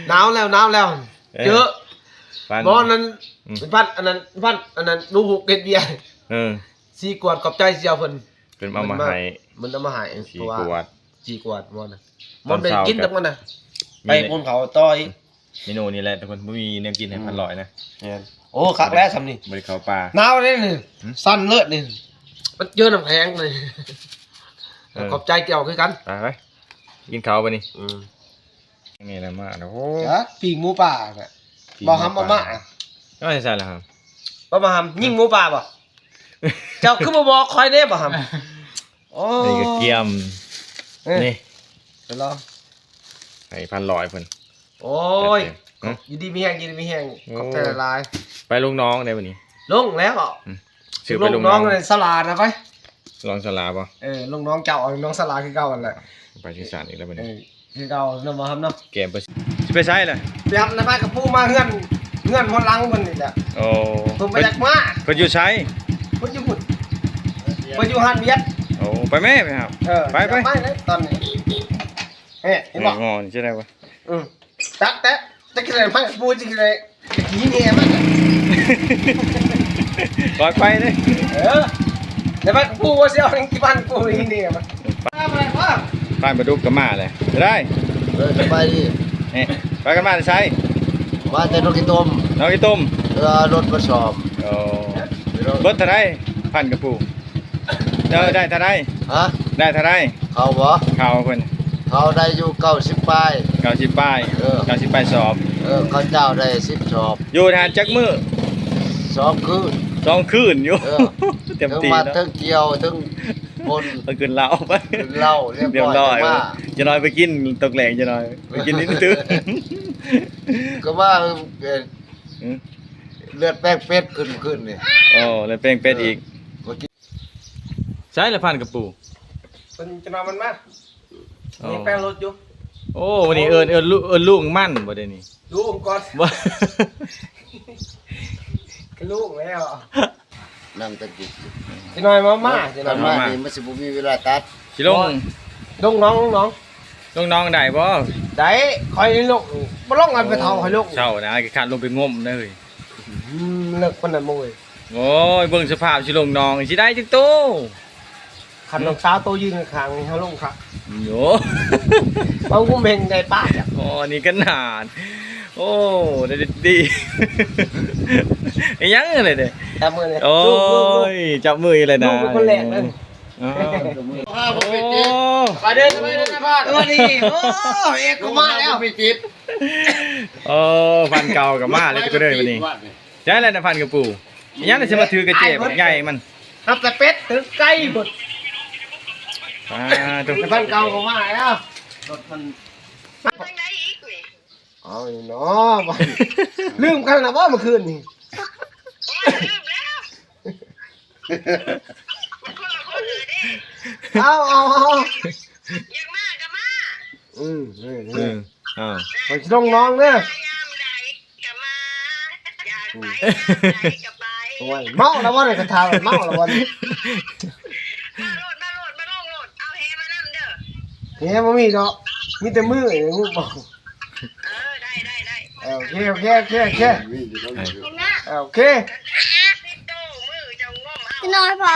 ໜາວແລ້ວ ໜາວແລ້ວ ເອີ ເຈີ ບ້ານນັ້ນ ອືມ ບ້ານອັນນັ້ນ ບ້ານອັນນັ້ນ ລູກເຮັດວຽກ ເອີ ສີກວດ ຂອບໃຈສ່ຽວເພິ່ນ ເພິ່ນເອົາມາໃຫ້ ເພິ່ນເອົາມາໃຫ້ ສີກວດ ສີກວດບໍ່ນະ ມັນບໍ່ໄດ້ກິນດອກມັນນະ ໄປປຸ້ນເຂົາຕໍ່ອີກ ເມນູນີ້ແຫຼະທຸກຄົນ ບໍ່ມີແນວກິນໃຫ້ ອືມ ພັນຮ້ອຍນະ ແມ່ນ ໂອ້ ຄັກແລ້ວຊ່ຳນີ້ ບໍ່ໄດ້ເຂົ້າປ່າ ໜາວເດ້ນີ້ ຫື ສັ່ນເລີດນີ້ ມັນເຈີນ້ຳແຂງນີ້ ເອີ ຂອບໃຈແກ້ວຄືກັນ ໄປ ໄປ ກິນເຂົ້າບັດນີ້ ອືມ ນີ້ລະມາ ໂອ້ ຈັກ ປີ້ງໝູປ່ານະ ປີ້ງໝູປ່າ ບໍ່ຫຳເອົາມາ ເອົາໃສ່ລະຫຳ ບໍ່ມາຫຳ ຍິງໝູປ່າບໍ່ ເຈົ້າຄືບໍ່ບອກຂ້ອຍເດ້ບໍ່ຫຳ ໂອ້ ນີ້ກໍກຽມ ເອີ ນີ້ ໄປລອງ ໃຫ້ພັນຮ້ອຍເພິ່ນ ໂອ້ຍ ຈັດເຕັມ ຫຶ ຢູ່ດີມີແຮງ ຢູ່ດີມີແຮງ ໂອ້ ຂອບໃຈຫຼາຍໆ ໄປລົງໜອງໄດ້ບັດນີ້ ລົງແລ້ວ ອືມ ຊິໄປລົງໜອງ ລົງໜອງສາລານະໄປ ລອງສາລາບໍ່ ເອີ ລົງໜອງເຈົ້າ ເອົາໜອງສາລາຄືເກົ່າຫັ້ນແຫຼະ ໄປທີ່ສານອີກແລ້ວບັດນີ້ ເອີ ຄືເກົ່ານຳບໍ່ຫຳເນາະ ແກມໄປ ຊິໄປໃສລະ ໄປຫານາຍບ້ານກະປູມາເຮືອນ ເຮືອນຫົວຫຼັງເພິ່ນນີ້ແຫຼະ ໂອ້ ເພິ່ນບໍ່ຢາກມາ ເພິ່ນຢູ່ໃສ ເພິ່ນຢູ່ພຸ້ນ ເພິ່ນຢູ່ຮ້ານວຽດ ໂອ້ ໄປແມ້ ໄປຫາ ເອີ ໄປ ໄປ ໄປເລີຍຕອນນີ້ ເອີ ເຫັນບໍ່ ງອນຊິໄດ້ບໍ່ ອືມ ຈັກແຕ່ ຈັກຊິໄດ້ໄປປູ ຈັກຊິໄດ້ ຂີ້ແຫ່ມັນ ປ່ອຍໄປເດ້ ເອີ ແລ້ວໄປປູວ່າຊິເອົາທີ່ບ້ານກູຂີ້ແຫ່ມັນ ໄປບໍ່ໄດ້ບໍ່ ຜ່ານປາດຸກກໍມາແລ້ວ ໄດ້ ເອີ ສະບາຍດີ ເອີ ພາກັນມາແຕ່ໃສ ມາແຕ່ໜອງຂີ້ຕົມ ໜອງຂີ້ຕົມ ເອີ ລົດມາສອບ ໂອ້ ເບິດເທົ່າໃດ ພັນກະປູ ເຈົ້າໄດ້ເທົ່າໃດ ຮະ ໄດ້ເທົ່າໃດ ເຂົາບໍ່ ເຂົາເພິ່ນ ເຂົາໄດ້ຢູ່ເກົ້າສິບປາຍ ເກົ້າສິບປາຍ ເອີ ເກົ້າສິບປາຍສອບ ເອີ ເຂົາເຈົ້າໄດ້ສິບສອບ ຢູ່ຫັ້ນຈັກມື້ ສອງຄືນ ສອງຄືນຢູ່ ເອີ ເຕັມທີ່ເນາະ ເທິງໝັດ ເທິງກ່ຽວ ເທິງພົ່ນ ເພິ່ນຂຶ້ນເຫຼົ້າໄປ ຂຶ້ນເຫຼົ້າ ລຽບຮ້ອຍ ລຽບຮ້ອຍ ມາ ຈະໜ້ອຍໄປກິນຕົກແລງ ຈະໜ້ອຍໄປກິນນີ້ຕື່ນ ກໍວ່າ ເອີ ເລືອດແປງເປັດຂຶ້ນມື້ຄືນນີ້ ໂອ້ ເລືອດແປງເປັດອີກ ເອີ ໃສລະພັນກະປູ ເພິ່ນຈະນອນມັນມາ ອໍ ມີແປ້ງລົດຢູ່. ໂອ້ ມື້ນີ້ເອີ້ນ ເອີ້ນລຸ ເອີ້ນລຸງມັນບໍ່ໄດ້ນີ້ ລຸງກ່ອນ ບໍ່ ກະລຸງແລ້ວ ນຳແຕ່ກິນ ຊິໜ້ອຍມາ ມາ ຊິໜ້ອຍມາ ມານີ້ມັນຊິບໍ່ມີເວລາຕັດ ຊິລົງ ລົງໜອງ ລົງໜອງ ລົງໜອງໄດ້ບໍ່? ໄດ້ ຂ້ອຍລົງ ບໍ່ລົງ ອັນໄປເຖົ້າຂ້ອຍລົງ ເຊົ້ານະ ຂີ້ຄ້ານລົງໄປງົມເລີຍ ອືມ ເລິກປານນັ້ນບໍ່ເວີຍ ໂອ້ຍ ເບິ່ງສະພາບຊິລົງໜອງ ຊິໄດ້ຈັກໂຕ? ຄັນນ້ອງສາວໂຕຢືນຂ້າງໆນີ້ ເຮົາລົງຄັກ ໂອ້ ເອົາກຸມເຮັງໄດ້ປາກ ອໍ ນີ້ກະໜານ ໂອ້ ໄດ້ດີ ອີຫຍັງເລີຍເດ້ ຈັບມືເລີຍ ໂອ້ຍ ລູກໆໆ ຈັບມືອີກແລ້ວນະ ລູກເປັນຄົນແລກເລີຍ ອໍ ໂອ້ ສະບາຍດີ ສະບາຍດີນະພັນ ສະບາຍດີ ໂອ້ ເອກກໍມາແລ້ວ ໂອ້ ພັນເກົ່າກໍມາແລ້ວ ທຸກຄົນເອີຍ ບັດນີ້ ໃຊ່ແລ້ວນະພັນກະປູ ອີຫຍັງຊິມາຖືກະເຈັບໃຫຍ່ມັນ ນັບແຕ່ເປັດຖືໄກ່ພຸ້ນ ອ່າ ທຸກ ນະພັນເກົ່າກໍມາແລ້ວ ລົດມັນ ເອົາເນາະ ລືມກັນແລ້ວບໍ່ມື້ຄືນນີ້ ໂອ້ຍ ລືມແລ້ວ ມັນຄົນລະຄົນເລີຍເດ້ ເອົາ ເອົາ ເອົາ ຢາກມາກໍມາ ອືມ ເອີ ເອີ ເອີ ເອົາ ຂ້ອຍຊິລົງໜອງເດີ ມາຍາມໃດກໍມາ ຢາກໄປຍາມໃດກໍໄປ ໂອ້ຍ ເມົາແລ້ວບໍ່ນີ້ ຄັນຖາມ ເມົາແລ້ວບໍ່ນີ້ ມາໂລດ ມາໂລດ ມາລົງໂລດ ເອົາແຫມານຳເດີ ແຫບໍ່ມີດອກ ມີແຕ່ມື ງຸ້ມເອົາ ເອີ ໄດ້ ໄດ້ ໄດ້ ເອີ ໂອເຄ ໂອເຄ ໂອເຄ ໂອເຄ ເອີ ໂອເຄ ຊິນ້ອຍພໍ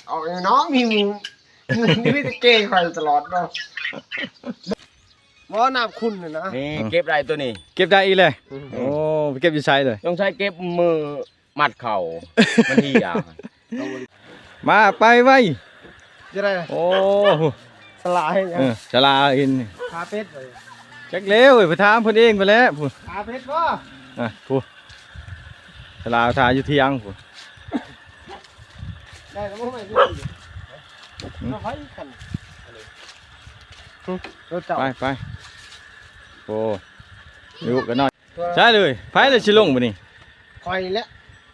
ເອົາເນາະ ມີໝູ່ ມີແຕ່ເກຂ້ອຍຕະຫຼອດເນາະ ບໍ່ ນ້ຳຂຸ່ນນີ້ນະ ນີ້ ເກັບໄດ້ໂຕນີ້ ເກັບໄດ້ອີກແລ້ວ ອືມ ໂອ້ ໄປເກັບຢູ່ໃສເລີຍ ຕ້ອງໃຊ້ເກັບມື້ມັດເຂົ້າ ມັນເຫຍ ມາ ໄປໄວ ຈະໄດ້ ໂອ້ ສະຫຼາເຮັດຫຍັງ ເອີ ສະຫຼາເຫັນ ຂາເປັດ ຈັກແລ້ວ ໄປຖາມເພິ່ນເອງພຸ້ນແຫຼະ ຂາເປັດບໍ່ ອ່ະ ຜູ້ ສະຫຼາຖ້າຢູ່ທຽງພຸ້ນ ໄດ້ແລ້ວບໍ່ ໄປ ໄປ ໄປ ໂອ້ ຢູ່ກັນໜ້ອຍ ໃຊ່ເລີຍ ໃຜລະຊິລົງບັດນີ້ ຂ້ອຍແຫຼະ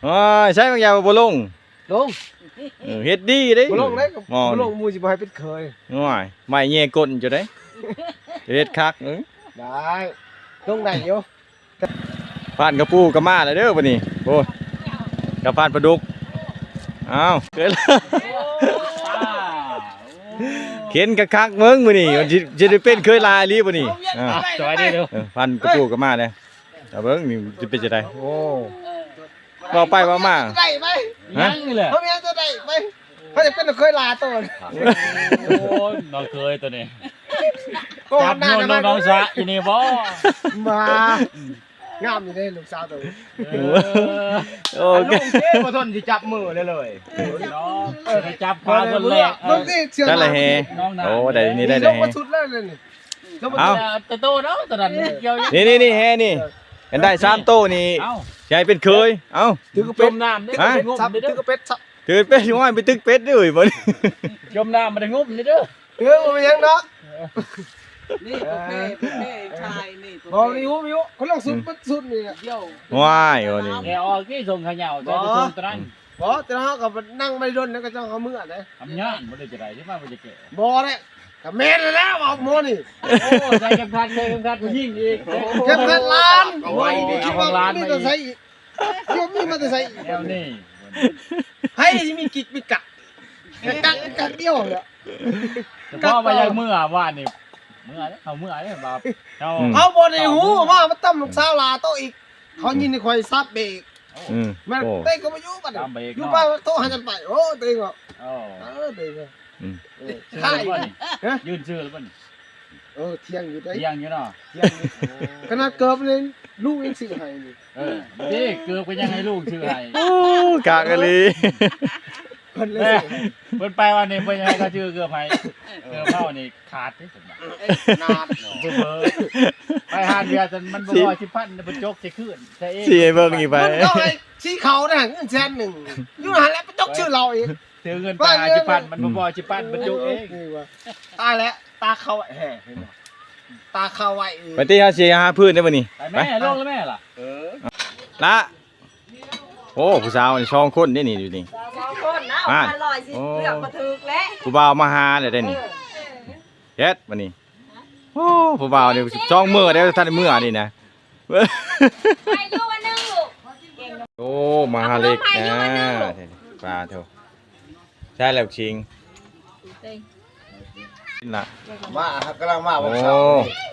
ໂອ້ຍ ໃສ່ບາງຢ່າງບໍ່ລົງ ລົງ ເອີ ເຮັດດີເດ້ ບໍ່ລົງເດ້ ບໍ່ລົງ ໝູ່ຊິບໍ່ໃຫ້ເປັນເຂີຍ ໂອ້ຍ ໄມ້ແຍ່ກົ້ນເຈົ້າເດ້ ເຮັດຄັກ ເອີ ໄດ້ ລົງໄດ້ຢູ່ ພັນກະປູກໍມາແລ້ວເດີບັດນີ້ ໂອ້ ກັບພັນປາດຸກ ອ້າວ ເຄີຍ ເຂັນຄັກໆເບິ່ງມື້ນີ້ ມັນຊິ ຊິໄດ້ເປັນເຂີຍຫຼາຍອີ່ຫຼີບໍ່ນີ້ ອ່າ ສະບາຍດີເດີ ເອີ ພັນກະປູກໍມາແລ້ວ ເອົາເບິ່ງນີ້ຊິເປັນຈັ່ງໃດ ໂອ້ ເວົ້າໄປເວົ້າມາ ໄດ້ໄປ ຫຍັງນີ້ແຫຼະ ເຮົາມີອັນຕົວໄດ້ໄປ ເຮົາຈະເປັນເຂີຍຫຼາໂຕ ໂອ້ຍ ນ້ອງເຂີຍໂຕນີ້ ໂອ້ ຈັບໂຍນລົງໜອງສະຢູ່ນີ້ບໍ່ ມາ ງາມຢູ່ເດ້ລູກສາວໂຕນີ້ ເອີ ໂອເຄ ບໍ່ທົນຊິຈັບມືເລີຍ ເນາະ ໄດ້ຈັບຂາຄົນແລກ ເບິ່ງຕິເສື້ອ ໄດ້ລະແຮ ໂອ້ ໄດ້ນີ້ ໄດ້ລະແຮ ລົງມາສຸດແລ້ວນີ້ ເອົາ ແຕ່ໂຕເນາະ ຕອນນັ້ນກ່ຽວ ນີ້ໆໆແຮນີ້ ຄັນໄດ້ສາມໂຕນີ້ ເອົ້າ ຊິໃຫ້ເປັນເຂີຍ ເອົ້າ ຖືກະເປັດ ຈົມນ້ຳເດ້ ຮະ ຖືກະເປັດ ຖືເປັດ ໂອ້ຍ ໄປຕຶກເປັດເດ້ ບໍ່ ຈົມນ້ຳບໍ່ໄດ້ງຸ້ມນີ້ເດີ ເອີ ບໍ່ເປັນຫຍັງດອກ ນີ້ປະເພດ ປະເພດຊາຍນີ້ ບໍ່ມີຫູມີຫູ ຄົນລອງສຸດ ອືມ ເບິດສຸດນີ້ ໂອ້ຍ ນີ້ແອອອກນີ້ສົ່ງຂະເຫຍົາ ແຕ່ໄປສົ່ງຕະນັ້ນ ບໍ່ ແຕ່ເຮົາກໍນັ່ງໄປດົນ ແລ້ວກໍເຈົ້າເຂົາເມືອເດ້ ອຳຍາດບໍ່ໄດ້ຈະໄດ້ ຊິມາບໍ່ຈະແກ້ ບໍ່ເດ້ ກໍແມ່ນແລ້ວ ເວົ້າໝໍນີ້ ໂອ້ ໃສ່ເຂັມຂັດ ໃສ່ເຂັມຂັດຜູ້ຍິງອີກ ເຂັມຂັດລ້ານ ໂອ້ຍ ຄິດວ່າມີແຕ່ໃສ່ອີກ ເຈົ້າມີມາແຕ່ໃສອີກ ແນວນີ້ ໃຜຊິມີກິກມີກັກ ກັກກັກດຽວແຫຼະ ເພາະວ່າຢາກເມືອວານນີ້ ເມືອເດ້ ເຮົາເມືອເດ້ ວ່າເຮົາ ອືມ ເຮົາບໍ່ໄດ້ຮູ້ວ່າມາຕຳລູກສາວຫຼ້າໂຕອີກ ເຂົາຍິນໃຫ້ຂ້ອຍສັບເບກ ອືມ ແມ່ນ ໂອ້ ເຕະກໍບໍ່ຢູ່ບັດນີ້ ຢູ່ໄປໂທຫາກັນໄປ ໂອ້ ເຕະກໍ ໂອ້ ເອີ ເຕະກໍ ອືມ ເອີ ຢືນຊື່ແລ້ວບໍ່ນີ້ ຮະ ຢືນຊື່ແລ້ວບໍ່ນີ້ ເອີ ທ່ຽງຢູ່ເດ້ ທ່ຽງຢູ່ເນາະ ທ່ຽງຢູ່ ຂະໜາດເກີບນີ້ລູກຍັງຊື້ໃຫ້ນີ້ ເອີ ເດ້ ເກີບກໍຍັງໃຫ້ລູກຊື້ໃຫ້ ໂອ້ ກາກະລີ ເພິ່ນເລີຍຊື້ໃຫ້ ເພິ່ນໄປວັນນີ້ເພິ່ນຍັງໃຫ້ເຂົາຊື້ເກີບໃຫ້ ເກີບເຮົານີ້ຂາດເດ້ ຂະໜາດເນາະ ໄປຮ້ານເບຍ ມັນບໍ່ພໍສິບພັນ ໄປຈົກໃສ່ຄືນໃສ່ເອງ ຊິໃຫ້ເບິ່ງອີກໄປ ມັນກໍໃຫ້ສີຂາວນະ ເງິນແສນໜຶ່ງ ຢູ່ຫັ້ນແຫຼະ ໄປຈົກຊື້ເຫຼົ້າອີກ ຖືເງິນໄປຫ້າສິບພັນ ມັນບໍ່ພໍສິບພັນ ມັນຈຸເອງ ຕາຍແລ້ວ ຕາເຂົາແຮ່ ຕາເຂົາໄວ ໄປຕິ ເຮົາຊິຫາພື້ນໄດ້ບໍ່ນີ້ ໄປແມ່ ໄປ ລົງແລ້ວແມ່ລະ ເອີ ລະ ໂອ້ ຜູ້ສາວນີ້ສອງຄົນເດ້ນີ້ ຢູ່ນີ້ ສອງຄົນ ເອົ້າ ອ່ານ ຫ້າຮ້ອຍ ຊິ ໂອ້ ເລືອກບໍ່ຖືກແຫຼະ ຜູ້ບ່າວມາຫາແລ້ວເດ້ນີ້ ເອີ ເຮັດບັດນີ້ ໂອ້ ຜູ້ບ່າວນີ້ສິບສອງມື້ແລ້ວ ບໍ່ທັນໄດ້ເມືອນີ້ນະ ໃຫ້ຢູ່ອັນໜຶ່ງລູກ ໂອ້ ມາຫາເລັກນະ ປາໂທ ໃຊ່ແລ້ວ ຊິງ ກິນລະ ມາ ກຳລັງມາ ໂອ້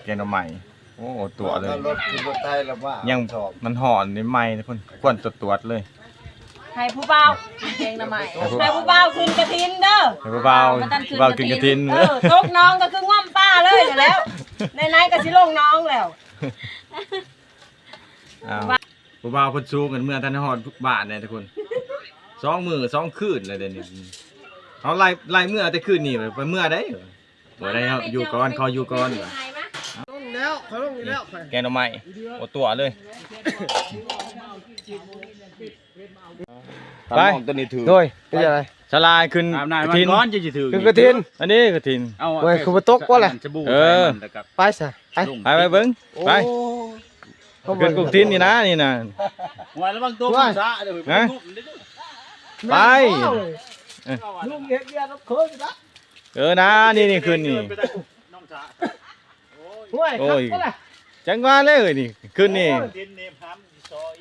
ແກງໜໍ່ໄມ້ ໂອ້ ຕົວະເລີຍ ລົດຂຶ້ນລົດໄຖແລ້ວມາ ຍັງ ຊອບ ມັນຮ້ອນນີ້ ໄໝ້ພຸ້ນ ຄວັນຕົວດໆເລີຍ ໃຫ້ຜູ້ບ່າວກິນແກງໜໍ່ໄມ້ ໃຫ້ຜູ້ ໃຫ້ຜູ້ບ່າວຂຶ້ນກະຖິນເດີ ໃຫ້ຜູ້ບ່າວ ຜູ້ບ່າວຂຶ້ນກະຖິນ ເອີ ຕົກໜອງກໍຄືງອມປາເລີຍແລ້ວ ໃນໆກໍຊິລົງໜອງແລ້ວ ອ້າວ ຜູ້ບ່າວເພິ່ນສູງກັນເມືອທັນຮອດບ້ານເດ້ທຸກຄົນ ສອງມື້ສອງຄືນແລ້ວເດ້ນີ້ ເຮົາໄລ່ ໄລ່ເມືອແຕ່ຄືນນີ້ ໄປເມືອໃດ ບໍ່ໄດ້ ເຮົາຢູ່ກ່ອນ ຂໍຢູ່ກ່ອນ ລົງແລ້ວ ຂ້ອຍລົງຢູ່ແລ້ວ ຂ້ອຍ ແກງໜໍ່ໄມ້ ໂອ້ ຕົວະເລີຍ ໄປ ຕຳໝໍ້ງຕົວນີ້ຖືກ ໂດຍ ເປັນຈັ່ງໃດ ສາລາຍຂຶ້ນ ອາບນ້ຳ ກະຖິນ ກ່ອນ ຈັ່ງຊິຖືກ ຂຶ້ນກະຖິນ ອັນນີ້ກະຖິນ ເອົາ ໂອ້ຍ ຄືບໍ່ຕົກບໍ່ລະ ເອີ ໄປຊະ ໄປ ໄປ ໄປເບິ່ງ ໂອ້ ໄປ ຂຶ້ນກະຖິນນີ້ນະ ນີ້ນະ ໂອ້ຍ ລະວັງຕົກ ໂອ້ຍ ສາເດີ ໄປ ລຸງເຮັດວຽກນຳເຄີຍລະ ເອີ ນະ ນີ້ ນີ້ ຂຶ້ນນີ້ ໂອ້ຍ ໂອ້ຍ ຄັກແທ້ລະ ຈັງຫວະເລີຍນີ້ ຂຶ້ນນີ້ ໂອ້ຍ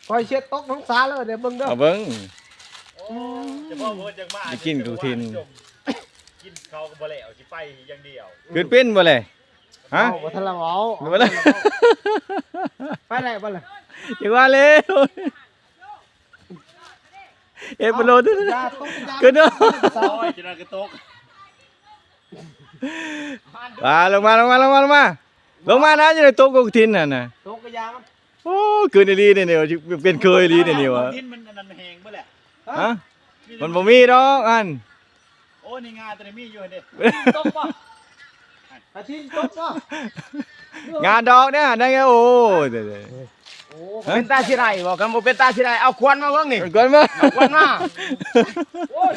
ຂ້ອຍເຊັດຕົກນ້ອງສາເລີຍເດີ ເບິ່ງເດີ ເອົາເບິ່ງ ໂອ້ ຈະບອກວ່າຈະມາ ໄປກິນກະຖິນ ກິນເຂົ້າກໍບໍ່ແລ້ວ ຊິໄປຢ່າງດຽວ ຂຶ້ນເປັນບໍ່ແລະ ຮະ ເວົ້າບໍ່ທັນລະເວົ້າ ບໍ່ໄດ້ ໄປໄດ້ບໍ່ລະ ຈັ່ງຫວະເລີຍ ເອັດບໍ່ໂລດ ຢ່າຕົກ ຢ່າ ຂຶ້ນເນາະ ໂອ້ຍ ຈະໄດ້ກະຕົກ ມາ ລົງມາ ລົງມາ ລົງມາ ລົງມາ ລົງມານະ ຈະໄດ້ຕົກກະຖິນຫັ້ນນະ ຕົກກະຢ່າມັນ ໂອ້ ຂຶ້ນອີ່ຫຼີນີ້ ເປັນເຄີຍອີ່ຫຼີນີ້ຫວາ ກະຖິນມັນອັນນັ້ນແຮງເບິດແຫຼະ ຮະ ມັນບໍ່ມີດອກອັນ ໂອ້ ນີ້ງາຕົວນີ້ມີຢູ່ຫັ້ນເດ້ ຕົກບໍ່ ກະຖິນຕົກບໍ່ ງາດອກເດ້ ໄດ້ ໂອ້ ໂອ້ ເປັນຕາຊິໄດ້ບໍ່ ຄັນບໍ່ເປັນຕາຊິໄດ້ ເອົາຂວັນມາເບິ່ງນີ້ ເອົາຂວັນມາ ເອົາຂວັນມາ ໂອ້ຍ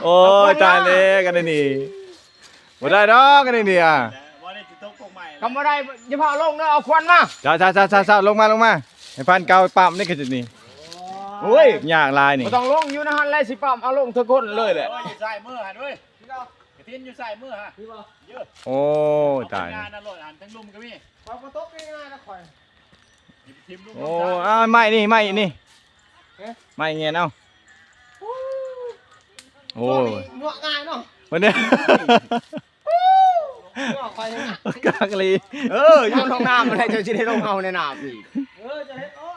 ໂອ້ຍ ຕາຍແລ້ວກັນນີ້ ບໍ່ໄດ້ດອກອັນນີ້ ອາ ຄັນບໍ່ໄດ້ ຢ່າພາລົງເດີ ເອົາຂວັນມາ ເຈົ້າ ເຈົ້າ ເຈົ້າ ເຈົ້າ ລົງມາ ລົງມາ ໃຫ້ພັນເກົ່າປ້ຳນີ້ ຄືນີ້ ໂອ້ຍ ຍາກຫຼາຍນີ້ ບໍ່ຕ້ອງລົງ ຢູ່ໃນຫັ້ນແຫຼະ ຊິປ້ຳເອົາລົງທຸກຄົນເລີຍແຫຼະ ໂອ້ຍ ຢູ່ຊ້າຍມືຫັ້ນເວີຍ ກະຖິນຢູ່ຊ້າຍມືຫັ້ນ ໂອ້ຍ ຕາຍ ເອົາໄປງານນັ້ນໂລດ ຫັ້ນທັງລຸ່ມກໍມີ ຂ້ອຍບໍ່ຕົກງ່າຍໆນະຂ້ອຍ ໂອ້ ອ້າວ ໄມ້ນີ້ ໄມ້ນີ້ ເອີ ໄມ້ແງນເອົາ ໂອ້ ໂອ້ ຫຍວກງ່າຍເນາະ ເພິ່ນເດ້ ຫຍວກຂ້ອຍນີ້ ຄັກອີ່ຫຼີ ເອີ ຢູ່ຫ້ອງນ້ຳແລ້ວ ເຈົ້າຊິໄດ້ລົງເອົາໃນນ້ຳອີກ ເອີ ຈະເຮັດເນາະ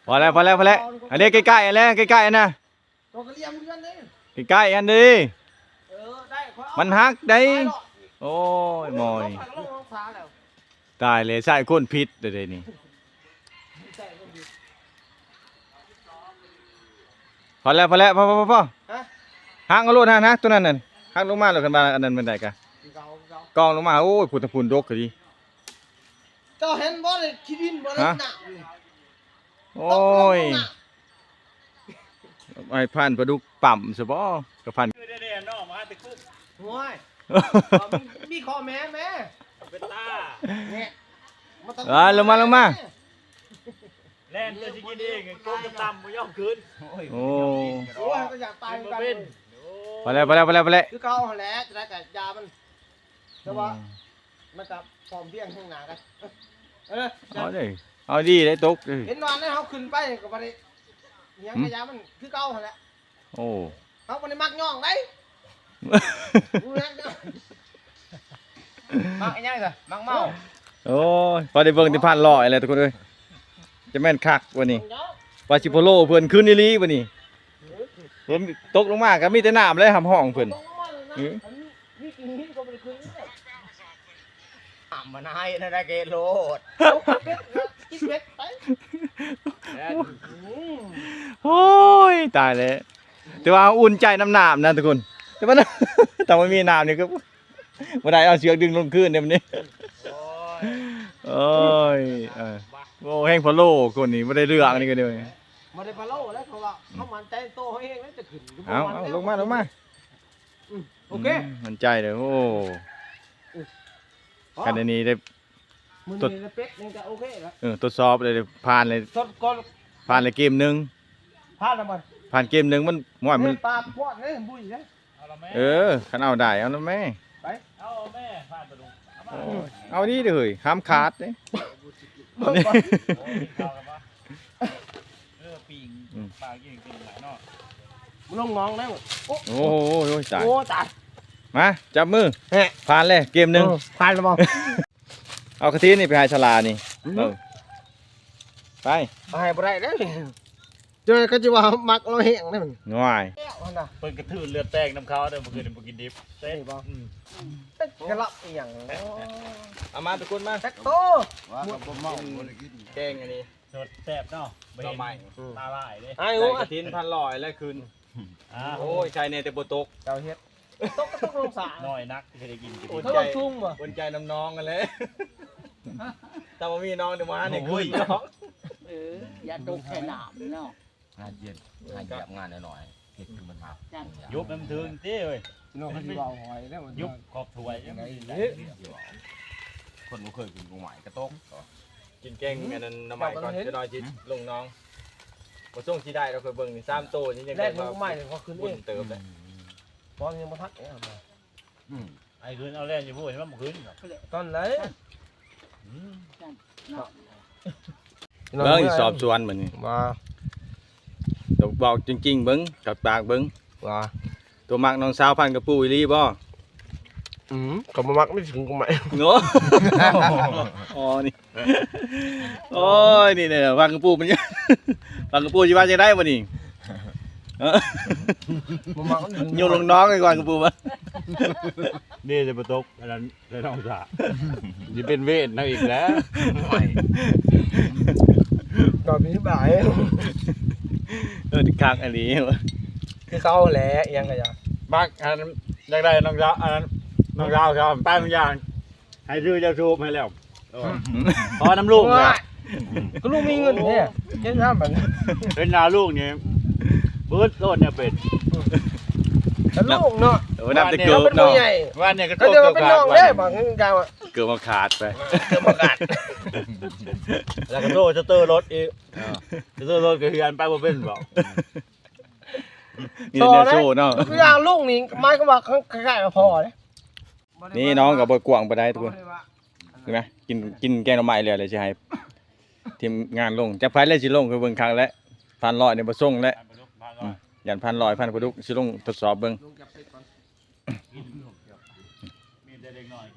ພໍແລ້ວ ພໍແລ້ວ ພໍແລ້ວ ອັນນີ້ໃກ້ໆ ອັນແລະ ໃກ້ໆ ອັນນະ ຕົວກະຫຼຽມເຮືອນເດ້ ໃກ້ໆ ອັນນີ້ ເອີ ໄດ້ ມັນຫັກໄດ໋ ໂອ້ຍ ມອຍ ຕາຍແລ້ວ ໃຊ້ຄົນຜິດເດ້ນີ້ ພໍແລ້ວ ພໍແລ້ວ ພໍ ພໍ ພໍ ພໍ ຫັກເອົາໂລດ ຫັກ ຫັກຕົວນັ້ນນັ້ນ ຫັກລົງມາໂລດ ຄັນວ່າອັນນັ້ນແມ່ນໄດ້ກະ ກອງລົງມາ ໂອ້ຍ ພຸ້ນ ພຸ້ນ ດົກກະດີ ເຈົ້າເຫັນບໍ່ ໄດ້ຂີ້ດິນບໍ່ ຮະ ນ້ຳນີ້ ໂອ້ຍ ໄອ້ພັນປາດຸກປ້ຳຊະບໍ່ ກະພັນ ໂອ້ຍ ມີ ມີຂໍ້ແມ້ແມ້ ເປັນຕາ ເອີ ລົງມາ ລົງມາ ແລ່ນແຕ່ຊິກິນເອງ ກົບຕ່ຳໆ ບໍ່ຍອມຂຶ້ນ ໂອ້ ໂອ້ຍ ກໍຢາກຕາຍຄືກັນ ພໍແລ້ວ ພໍແລ້ວ ພໍແລ້ວ ພໍແລ້ວ ຄືເກົ່າຫັ້ນແຫຼະ ຈະໄດ້ກະຢາມັນ ແຕ່ວ່າ ອືມ ມັນກະພ້ອມພຽງຂ້າງໜ້າກັນ ເອີ ເອົາເດ້ ເອົາດີໄດ້ຕົກເດ້ ເຫັນວ່ານັ້ນເຮົາຂຶ້ນໄປກໍບໍ່ໄດ້ຫຍັງ ຫືມ ກະຢາມັນຄືເກົ່າຫັ້ນແຫຼະ ໂອ້ ເຮົາບໍ່ໄດ້ມັກຍ່ອງໃດ໋ ບໍ່ໄດ້ມັກຍ່ອງ ມັກອີຫຍັງຊະ ມັກເມົາ ໂອ້ຍ ພໍໄດ້ເບິ່ງແຕ່ພັນຮ້ອຍແລ້ວທຸກຄົນເອີຍ ຈະແມ່ນຄັກກວ່ານີ້ ວ່າຊິໂພໂລເພິ່ນຂຶ້ນອີ່ຫຼີບັດນີ້ ເພິ່ນຕົກລົງມາກໍມີແຕ່ນ້ຳແຫຼະ ຫຳຫ້ອງເພິ່ນ ອາ ມັນໃຫ້ນະໄດ້ເກໂລດ ກິນເຜັດໄປ ໂອ້ຍ ຕາຍແລ້ວ ແຕ່ວ່າອຸ່ນໃຈນຳນ້ຳນະທຸກຄົນ ແຕ່ວ່າ ຖ້າບໍ່ມີນ້ຳນີ້ຄືບໍ່ໄດ້ ເອົາເຊືອກດຶງລົງຄືນເດ້ມື້ນີ້ ໂອ້ຍ ໂອ້ຍ ເອີ ໂອ້ ແຮງພະໂລຄົນນີ້ ບໍ່ໄດ້ເລື່ອງນີ້ກໍເດີ ບໍ່ໄດ້ພະໂລແລ້ວ ເພາະວ່າເຮົາໝັ້ນໃຈໂຕເຮົາເອງແລ້ວຈະຂຶ້ນ ເອົາ ເອົາ ລົງມາ ລົງມາ ອືມ ໂອເຄ ອືມ ໝັ້ນໃຈເດີ ໂອ້ ອືມ ຄັນອັນນີ້ໄດ້ ມື້ນີ້ເປັດນີ້ກໍໂອເຄແລ້ວ ເອີ ທົດສອບໄດ້ ຜ່ານເລີຍ ທົດກໍ ຜ່ານເລີຍເກມໜຶ່ງ ຜ່ານແລ້ວບໍ່? ຜ່ານເກມໜຶ່ງມັນ ໂອ້ຍ ມັນ ເອີ ປາກວອດເດ້ ບຸ້ຍເດ້. ເອີ ຄັນເອົາໄດ້ເອົານຳແມ່. ໄປ ເອົາແມ່ ຜ່ານປະຕູ. ໂອ້ຍ ເອົານີ້ເດີ ເຮີ້ຍ ຫ້າມຂາດເດ້. ເບິ່ງກ່ອນ ເອີ ປີ້ງ ອືມ ປາກຍິງກິນຫຼາຍເນາະ. ມັນລົງໜອງແລ້ວ. ໂອ້ ໂອ້ຍ ຕາຍ ໂອ້ ຕາຍ. ມາ ຈັບມື ແຮະ ຜ່ານແລ້ວເກມໜຶ່ງ. ເອີ ຜ່ານແລ້ວບໍ່? ເອົາກະທິນນີ້ໄປໃຫ້ສາລານີ້. ອືມ ເອີ ໄປ ເອົາໃຫ້ບໍ່ໄດ້ເດ້. ເຈົ້າກໍຈະວ່າມັກລາວແຮງເດ້ມັນ. ຫວ້າຍ ເພິ່ນກະຖືເລືອດແປງນຳເຂົາເດີ ມື້ຄືນນີ້ບໍ່ກິນດິບ. ນີ້ບໍ່? ອືມ ກະລັບອີ່ຫຍັງ. ເອົາມາທຸກຄົນມາ ຈັກໂຕ ວ່າກໍບໍ່ເມົາ ບໍ່ໄດ້ກິນ ແກງອັນນີ້ ສົດແຊບເນາະ. ບໍ່ເຫັນ ໜໍ່ໄມ້ ອືມ ຕາຫຼາຍເດ້. ໄດ້ກະທິນພັນຮ້ອຍແລ້ວຄືນ. ອ່າ ໂອ້ຍ ໃສ່ແດ່ແຕ່ບໍ່ຕົກ ເຈົ້າເຮັດ ຕົກກໍຕົກລົງສາ ນ້ອຍນັກທີ່ໄດ້ກິນກະທິນ. ເຂົາລົງສູງບໍ່? ຄົນໃຈນຳນ້ອງຫັ້ນແຫຼະ. ຖ້າບໍ່ມີນ້ອງເດມານີ້ ໂອ້ຍ ຂຶ້ນເນາະ. ເອີ ຢ່າຕົກໃສ່ນ້ຳເນາະ. ຫາເຢັນ ຫາຢຽບງານໜ້ອຍໆ ເຮັດຄືມັນຫາ ຍົບໃຫ້ມັນເຖິງຕິເອີຍ. ພີ່ນ້ອງເຂົາຊິວ່າຫອຍແລ້ວ ຍຸບຂອບຖ້ວຍ ຈັ່ງໃດ ຄົນບໍ່ເຄີຍກິນກົງໄມ້ກະຕົກ. ກິນແກງອັນນັ້ນໜໍ່ໄມ້ກ່ອນ ຈັກໜ້ອຍຊິລົງໜອງ. ບໍ່ສົ່ງຊິໄດ້ດອກ ຂ້ອຍເບິ່ງນີ້ສາມໂຕນີ້ຍັງ ແລກໜໍ່ໄມ້ ຂ້ອຍຂຶ້ນເອງ ເຕີບແລ້ວ. ບໍ່ ຍັງບໍ່ທັນເອງ. ອືມ ໄອ້ຂຶ້ນເອົາແລ່ນຢູ່ພຸ້ນ ມັນບໍ່ຂຶ້ນດອກ ຕອນໃດ. ອືມ ເບິ່ງສອບສວນມື້ນີ້ ວ່າ ເວົ້າຈິງໆ ເບິ່ງ ກັບປາກເບິ່ງ ວ່າ ຕົວມັກນ້ອງສາວພັນກະປູອີ່ຫຼີບໍ່? ອືມ ກໍບໍ່ມັກ ມີຊິກິນກົງໄມ້. ໂອ້ ອໍ ນີ້ ໂອ້ຍ ນີ້ແຫຼະ ຟັງກະປູມັນ ຟັງກະປູຊິວ່າຈັ່ງໃດບັດນີ້. ບໍ່ມັກ ໂຍນລົງໜອງດີກວ່າ ກະປູ. ນີ້ຈະບໍ່ຕົກອັນນັ້ນແລ້ວ ນ້ອງສາ ຊິເປັນເວນນຳອີກແລ້ວ. ກໍມີບາຍ ເອີ ຄັກອີ່ຫຼີ ຄືເກົ່າແຫຼະ ອີ່ຫຍັງກໍຢ່າ ມັກອັນນັ້ນ ຢາກໄດ້ນ້ອງສາວ ອັນນັ້ນ ນ້ອງສາວ ສາວ ໄປມັນຢ່າງ ໃຫ້ຊື້ຢາສູບໃຫ້ແລ້ວ ເອີ ພໍນຳລູກ. ໂອ້ຍ ກໍລູກມີເງິນແທ້ ເຮັດນຳບັດນີ້ ເປັນໜ້າລູກນີ້ ເບິດໂລດແນວເປັນ ແຕ່ລູກເນາະ. ໂອ້ ນຳແຕ່ເກີບເນາະ ວານນີ້ກໍໂຕເກີບຂາດ ເກີບມາຂາດໄປ ເກີບມາຂາດ ແລ້ວກໍໂຕສະເຕີລົດອີກ ສະເຕີລົດກໍເຮືອນໄປບໍ່ເປັນບໍ່ ມີແນວໂຊເນາະ. ຄືຢ່າງລູກນີ້ ໝາຍຄວາມວ່າຄ້າຍໆກັບພໍ່ເດ້. ນີ້ໜອງກໍບໍ່ກວ້າງປານໃດທຸກຄົນ ເຫັນໄໝ? ກິນ ກິນແກງໜໍ່ໄມ້ແລ້ວ ແລ້ວຊິໃຫ້ທີມງານລົງ ຈັກໃຜແລ້ວຊິລົງ ຄືເບິ່ງຄັກແລ້ວ ພັນຮ້ອຍນີ້ບໍ່ສົ່ງແລ້ວ. ອືມ ຢ້ານພັນຮ້ອຍ ພັນປາດຸກ ຊິລົງທົດສອບເບິ່ງ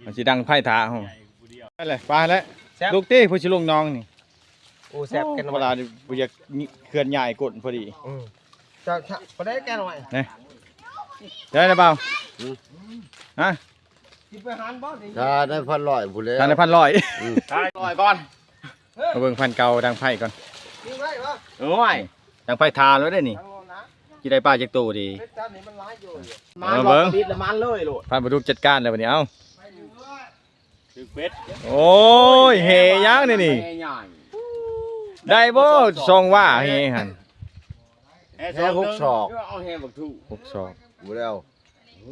ມັນຊິດັງໄຟຖ້າເຮົາ. ໄປແລ້ວ ໄປແລ້ວ ແຊບ ລູກຕິ ຜູ້ຊິລົງໜອງນີ້. ໂອ້ ແຊບ ໂອ້ ແກງໜໍ່ໄມ້ ເວລານີ້ບໍ່ຢາກເຄື່ອນຍ້າຍກົ້ນພໍດີ. ອືມ ຈະ ຈະ ບໍ່ໄດ້ແກງໜໍ່ໄມ້ ນີ້ ໄດ້ແລ້ວເບົາ? ອືມ ຮະ ຊິໄປຫັນບໍ່ນີ້? ຖ້າໄດ້ພັນຮ້ອຍພຸ້ນແລ້ວ ຖ້າໄດ້ພັນຮ້ອຍ ອືມ ພັນຮ້ອຍກ່ອນ ມາເບິ່ງພັນເກົ່າດັງໄຟກ່ອນ. ນີ້ໄວ້ບໍ່? ໂອ້ຍ ດັງໄຟຖ້າແລ້ວເດ້ນີ້ ຊິໄດ້ປາຈັກໂຕດີ. ເຮັດຈານນີ້ມັນຫຼາຍຢູ່ ມາ ເອີ ເບິ່ງ ລອບຕິດລະມັນເລີຍໂລດ. ພັນປາດຸກຈັດການແລ້ວບັດນີ້ ເອົ້າ ຖືກເບັດ. ໂອ້ຍ ແຫຫຍັງນີ້ນີ້ ແຫໃຫຍ່ ໄດ້ບໍ່ ສອງຫວ່າແຫຫັ້ນ? ແຫຫົກສອກ ເອົາແຫບັກທຸ ຫົກສອກ ບໍ່ແລ້ວ.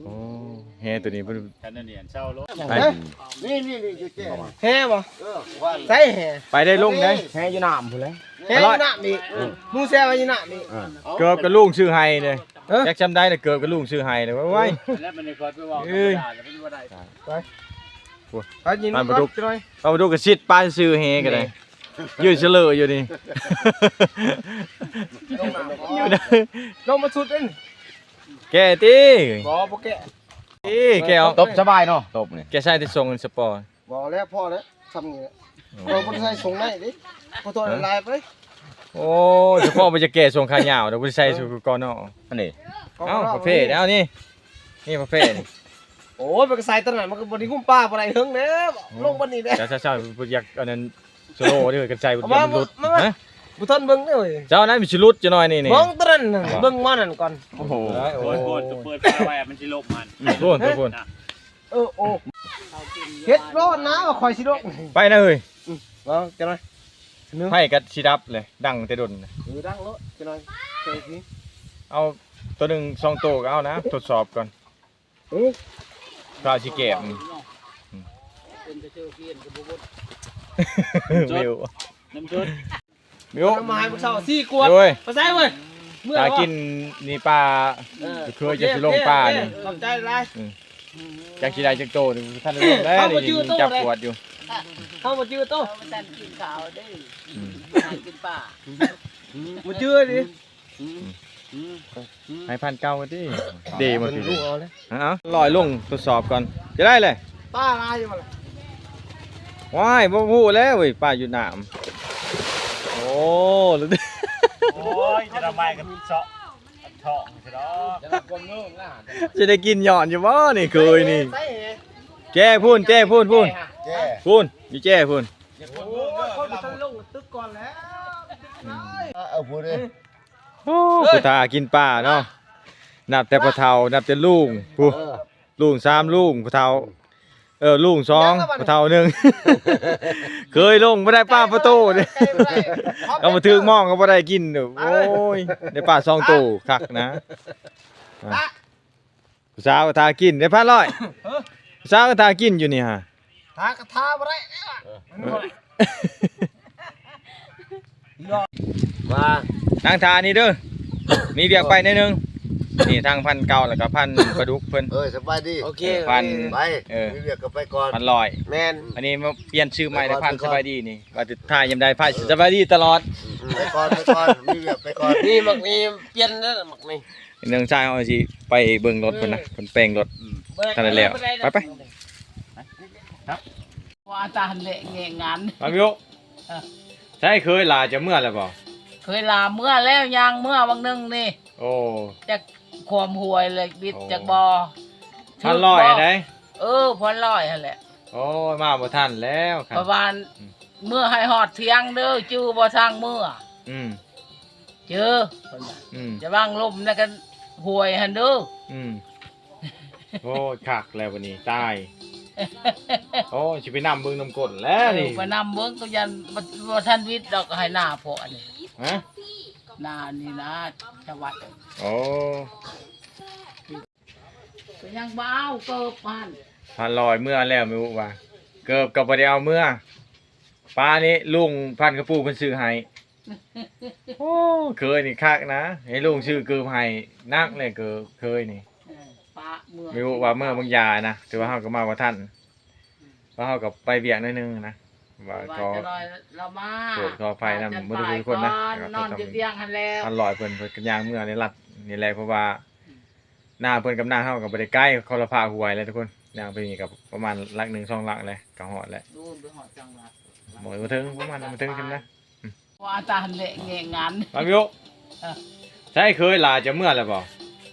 ໂອ້ ແຫໂຕນີ້ເພິ່ນ ຄັນນັ້ນນີ້ເຊົາໂລດ ໄປ ນີ້ໆໆ ແຫບໍ່? ເອີ ໃສ່ແຫ ໄປໄດ້ລົງໄດ້ ແຫຢູ່ນ້ຳພຸ້ນແຫຼະ ແຫຢູ່ນ້ຳນີ້ ເອີ ໝູ່ແຊວຢູ່ນ້ຳນີ້ ເອີ ເກີບກະລຸງຊື້ໃຫ້ເດ້ ເອີ ຈັກຊ່ຳໃດລະ ເກີບກະລຸງຊື້ໃຫ້ເດ້ ໄວໆ ແລ້ວມັນໄດ້ກອດໄປເວົ້າ ເອີຍ ທຳມະດາລະມັນບໍ່ໄດ້ ໄປ ໄປຍິງ ປາປາດຸກ ປາປາດຸກກະຊິດປາຊື່ແຫກໍໄດ້ ຢືດສະເຫຼີຢູ່ນີ້ ຢູ່ນະ ລົງມາສຸດເດ້ ແກ້ຕິ ບໍ່ ບໍ່ແກ້ ເອີ ແກະອອກ ຕົບສະບາຍເນາະ ຕົບນີ້ ແກະໃສ່ແຕ່ຊົງສະປອ ບໍ່ແລ້ວ ພໍແລ້ວ ຊ່ຳນີ້ແຫຼະ ໂອ້ ບໍ່ໄດ້ໃສ່ຊົງໃນເດ້ ຂໍໂທດຫຼາຍໆ ໄປ ໂອ້ຍ ສະເພາະບໍ່ຈະແກະຊົງຂາຍາວ ບໍ່ໄດ້ໃສ່ຊຸດກ່ອນເນາະ ອັນນີ້ ເອົ້າ ປະເພດ ເອົານີ້ ນີ້ປະເພດ ໂອ້ຍ ມັນກໍໃສ່ຕອນນັ້ນ ມັນກໍບໍ່ໄດ້ຫຸ້ມປາ ບໍ່ໄດ້ເຫິງແລ້ວ ລົງບັດນີ້ແຫຼະ ເຈົ້າໆ ບໍ່ຢາກອັນນັ້ນ ສະໂລເດີ ກັນໃສ່ ເອົາມາ ມັນຫຼຸດ ມາ ມາ ຮະ ບໍ່ທັນເບິ່ງເດ້ ເຈົ້ານັ້ນມັນຊິຫຼຸດຈັກໜ້ອຍນີ້ ນີ້ ເບິ່ງຕົວນັ້ນ ເບິ່ງໝໍນັ້ນກ່ອນ ໂອ້ໂຫ ໂອ້ຍ ໂພດ ເປີດໄຟໄວ້ ມັນຊິລົບມັນ ອືມ ໂພດ ໂພດ ເອີ ໂອ້ ເຮັດໂລດນະ ຂ້ອຍຊິລົບ ໄປນະເຮີ້ຍ ອືມ ເອົາຈັກໜ້ອຍ ໄຟກໍຊິດັບເລີຍ ດັງແຕ່ດົນ ເອີ ດັງໂລດ ຈັກໜ້ອຍ ເອົາໂຕໜຶ່ງສອງໂຕກໍເອົານະ ທົດສອບກ່ອນ. ໂອ້ ຂ້າວຊິແກມ ເປັນແຕ່ເຈີກຽນກໍບໍ່ບົດ ມິວ ນ້ຳຊົດ ມິວ ມາໃຫ້ພວກເຮົາສີ່ກວດ ໂອ້ຍ ໄປໃສ່ເວີຍ ຖ້າກິນນີ້ປາ ເອີ ເຄີຍຈະຊິລົງປານີ້ ຂອບໃຈຫຼາຍ ອືມ ຈັກຊິໄດ້ຈັກໂຕນີ້ ບໍ່ທັນໄດ້ລົງແລ້ວ ເຮົາບໍ່ຈື່ໂຕ ນີ້ຈັບກວດຢູ່ ເຮົາບໍ່ຈື່ໂຕ ບໍ່ທັນກິນເຂົ້າເດ້ ອືມ ບໍ່ທັນກິນປາ ບໍ່ຈື່ເດ້ ໃຫ້ພັນເກົ້າກໍດີ ເດ ມັນຄືເອົາ ຮ້ອຍລົງທົດສອບກ່ອນ ຈະໄດ້ແຫຼະ ປາຫຼາຍຢູ່ບໍ່ລະ ວ້າຍ ບໍ່ຮູ້ແລ້ວເວີຍ ປາຢູ່ນ້ຳ ໂອ້ ໂອ້ຍ ຈະໄດ້ໄມ້ກັນເຊາະທ້ອງຊິດອກ ຈະໄດ້ກິນຍ້ອນຢູ່ບໍ່ນີ້ ເຄີຍນີ້ ແຈ້ພຸ້ນ ແຈ້ພຸ້ນ ພຸ້ນ ພຸ້ນ ຢູ່ແຈ້ພຸ້ນ ໂອ້ຍ ຄົນບໍ່ທັນລົງຕຶກກ່ອນແລ້ວ ເອີ ຜູ້ໃດ ໂອ້ ຜູ້ຖ້າກິນປາເນາະ ນັບແຕ່ພໍ່ເຖົ້າ ນັບແຕ່ລຸງ ຜູ້ ເອີ ລຸງສາມລຸງ ພໍ່ເຖົ້າ ເອີ ລຸງສອງ ພໍ່ເຖົ້າໜຶ່ງ ເຄີຍລົງບໍ່ໄດ້ປາປະໂຕນີ້ ເອົາມາຖືກມອງກໍບໍ່ໄດ້ກິນ ໂອ້ຍ ໄດ້ປາສອງໂຕ ຄັກນະ ຜູ້ສາວກໍຖ້າກິນ ໄດ້ພັນຮ້ອຍ ຜູ້ສາວກໍຖ້າກິນຢູ່ນີ້ຫາ ຖ້າກໍຖ້າບໍ່ໄດ້ແລ້ວ ມາ ນັ່ງຖ້ານີ້ເດີ ມີວຽກໄປໜ້ອຍໜຶ່ງ ນີ້ທາງພັນເກົ້າ ແລ້ວກໍພັນປາດຸກເພິ່ນ ເອີ ສະບາຍດີ ໂອເຄ ພັນ ໄປ ເອີ ມີວຽກກໍໄປກ່ອນ ພັນຮ້ອຍ ແມ່ນ ອັນນີ້ມາປ່ຽນຊື່ໃໝ່ ໄປກ່ອນ ໄດ້ພັນ ໄປກ່ອນ ສະບາຍດີນີ້ ວ່າຈະຖ້າຍາມໃດ ພາຍ ເອີ ສະບາຍດີຕະຫຼອດ ອືມ ໄປກ່ອນ ໄປກ່ອນ ມີວຽກໄປກ່ອນ ນີ້ໝາກນີ້ປ່ຽນແລ້ວໝາກນີ້ ນ້ອງຊາຍເຮົາຊິໄປເບິ່ງລົດເພິ່ນນະ ເອີ ເພິ່ນແປງລົດ ອືມ ທັນໄດ້ແລ້ວ ໄປໆ ວ່າຕາຫັ້ນແຫຼະແງະງານ ມາພີ່ ເອີ ໃສເຄີຍລາຈະເມືອແລ້ວບໍ່? ເຄີຍລາເມືອແລ້ວ ຍ່າງເມືອຫວ່າງໜຶ່ງນີ້ ໂອ້ ຈັກຂວາມຫ້ວຍແລ້ວບິດ ໂອ້ ຈັກບໍ່ ພັນຮ້ອຍຫັ້ນໃດ ເອີ ພັນຮ້ອຍຫັ້ນແຫຼະ ໂອ້ຍ ມາບໍ່ທັນແລ້ວ ເພາະວ່າ ອືມ ເມືອໃຫ້ຮອດທ່ຽງເດີ ຈື່ບໍ່ທາງເມືອ ອືມ ເຈີ ເພິ່ນວ່າ ອືມ ຈະວາງລົມໃນກັນຫ້ວຍຫັ້ນເດີ ອືມ ໂອ້ຍ ຄັກແລ້ວບັດນີ້ ຕາຍ ໂອ້ຍ ຊິໄປນຳເບິ່ງນຳກົ້ນແລ້ວນີ້ ເອີ ໄປນຳເບິ່ງກໍຢ້ານບໍ່ ບໍ່ທັນວິດດອກ ໃຫ້ໜ້າພວກອັນນີ້ ຮະ ໜ້ານີ້ນະ ຈະວັດ ໂອ້ ກໍຍັງບໍ່ເອົາເກີບຫັ້ນ ພັນຮ້ອຍເມືອແລ້ວ ແມ່ອຸວ່າ ເກີບກໍບໍ່ໄດ້ເອົາເມືອ ປານີ້ລຸງພັນກະປູເພິ່ນຊື້ໃຫ້ ໂອ້ ເຄີຍນີ້ຄັກນະ ໃຫ້ລຸງຊື້ເກີບໃຫ້ ໜັກແຫຼະເກີບເຄີຍນີ້ ເອີ ປະເມືອ ແມ່ອຸວ່າເມືອບາງຢານະ ຖືວ່າເຮົາກໍມາບໍ່ທັນ ເພາະເຮົາກໍໄປວຽກໜ້ອຍໜຶ່ງນະ ວ່າກໍ ຂໍໂທດຂໍອະໄພນຳໝົດທຸກຄົນນະ ນອນຢູ່ຕຽງຫັ້ນແລ້ວ ພັນຮ້ອຍເພິ່ນ ເພິ່ນກໍຍ່າງເມືອໃນລັດນີ້ແຫຼະ ເພາະວ່າ ອືມ ໜ້າເພິ່ນກັບໜ້າເຮົາກໍບໍ່ໄດ້ໄກ ຄົນລະພາກຫ້ວຍແຫຼະທຸກຄົນ ຍ່າງໄປນີ້ກໍປະມານຫຼັກໜຶ່ງສອງຫຼັກແຫຼະ ກໍຮອດແຫຼະ ໂອ້ ບໍ່ຮອດສອງຫຼັກ ບໍ່ ບໍ່ເຖິງ ປະມານ ບໍ່ເຖິງຊັ້ນນະ ອືມ ວ່າຕາຫັ້ນແຫຼະແງະງານ ມາພີ່ ເອີ ໃສເຄີຍລາຈະເມືອແລ້ວບໍ່?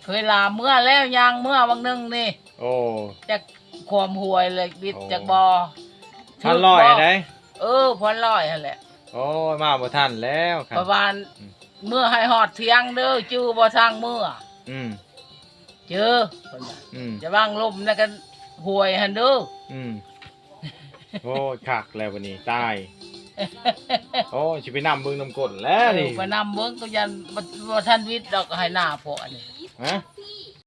ເຄີຍລາເມືອແລ້ວ ຍ່າງເມືອຫວ່າງໜຶ່ງນີ້ ໂອ້ ຈັກຂວາມຫ້ວຍແລ້ວບິດ ໂອ້ ຈັກບໍ່ ພັນຮ້ອຍຫັ້ນໃດ ເອີ ພັນຮ້ອຍຫັ້ນແຫຼະ ໂອ້ຍ ມາບໍ່ທັນແລ້ວ ເພາະວ່າ ອືມ ເມືອໃຫ້ຮອດທ່ຽງເດີ ຈື່ບໍ່ທາງເມືອ ອືມ ເຈີ ເພິ່ນວ່າ ອືມ ຈະວາງລົມໃນກັນຫ້ວຍຫັ້ນເດີ ອືມ ໂອ້ຍ ຄັກແລ້ວບັດນີ້ ຕາຍ ໂອ້ຍ ຊິໄປນຳເບິ່ງນຳກົ້ນແລ້ວນີ້ ເອີ ໄປນຳເບິ່ງກໍຢ້ານບໍ່ ບໍ່ທັນວິດດອກ ໃຫ້ໜ້າພວກອັນນີ້ ຮະ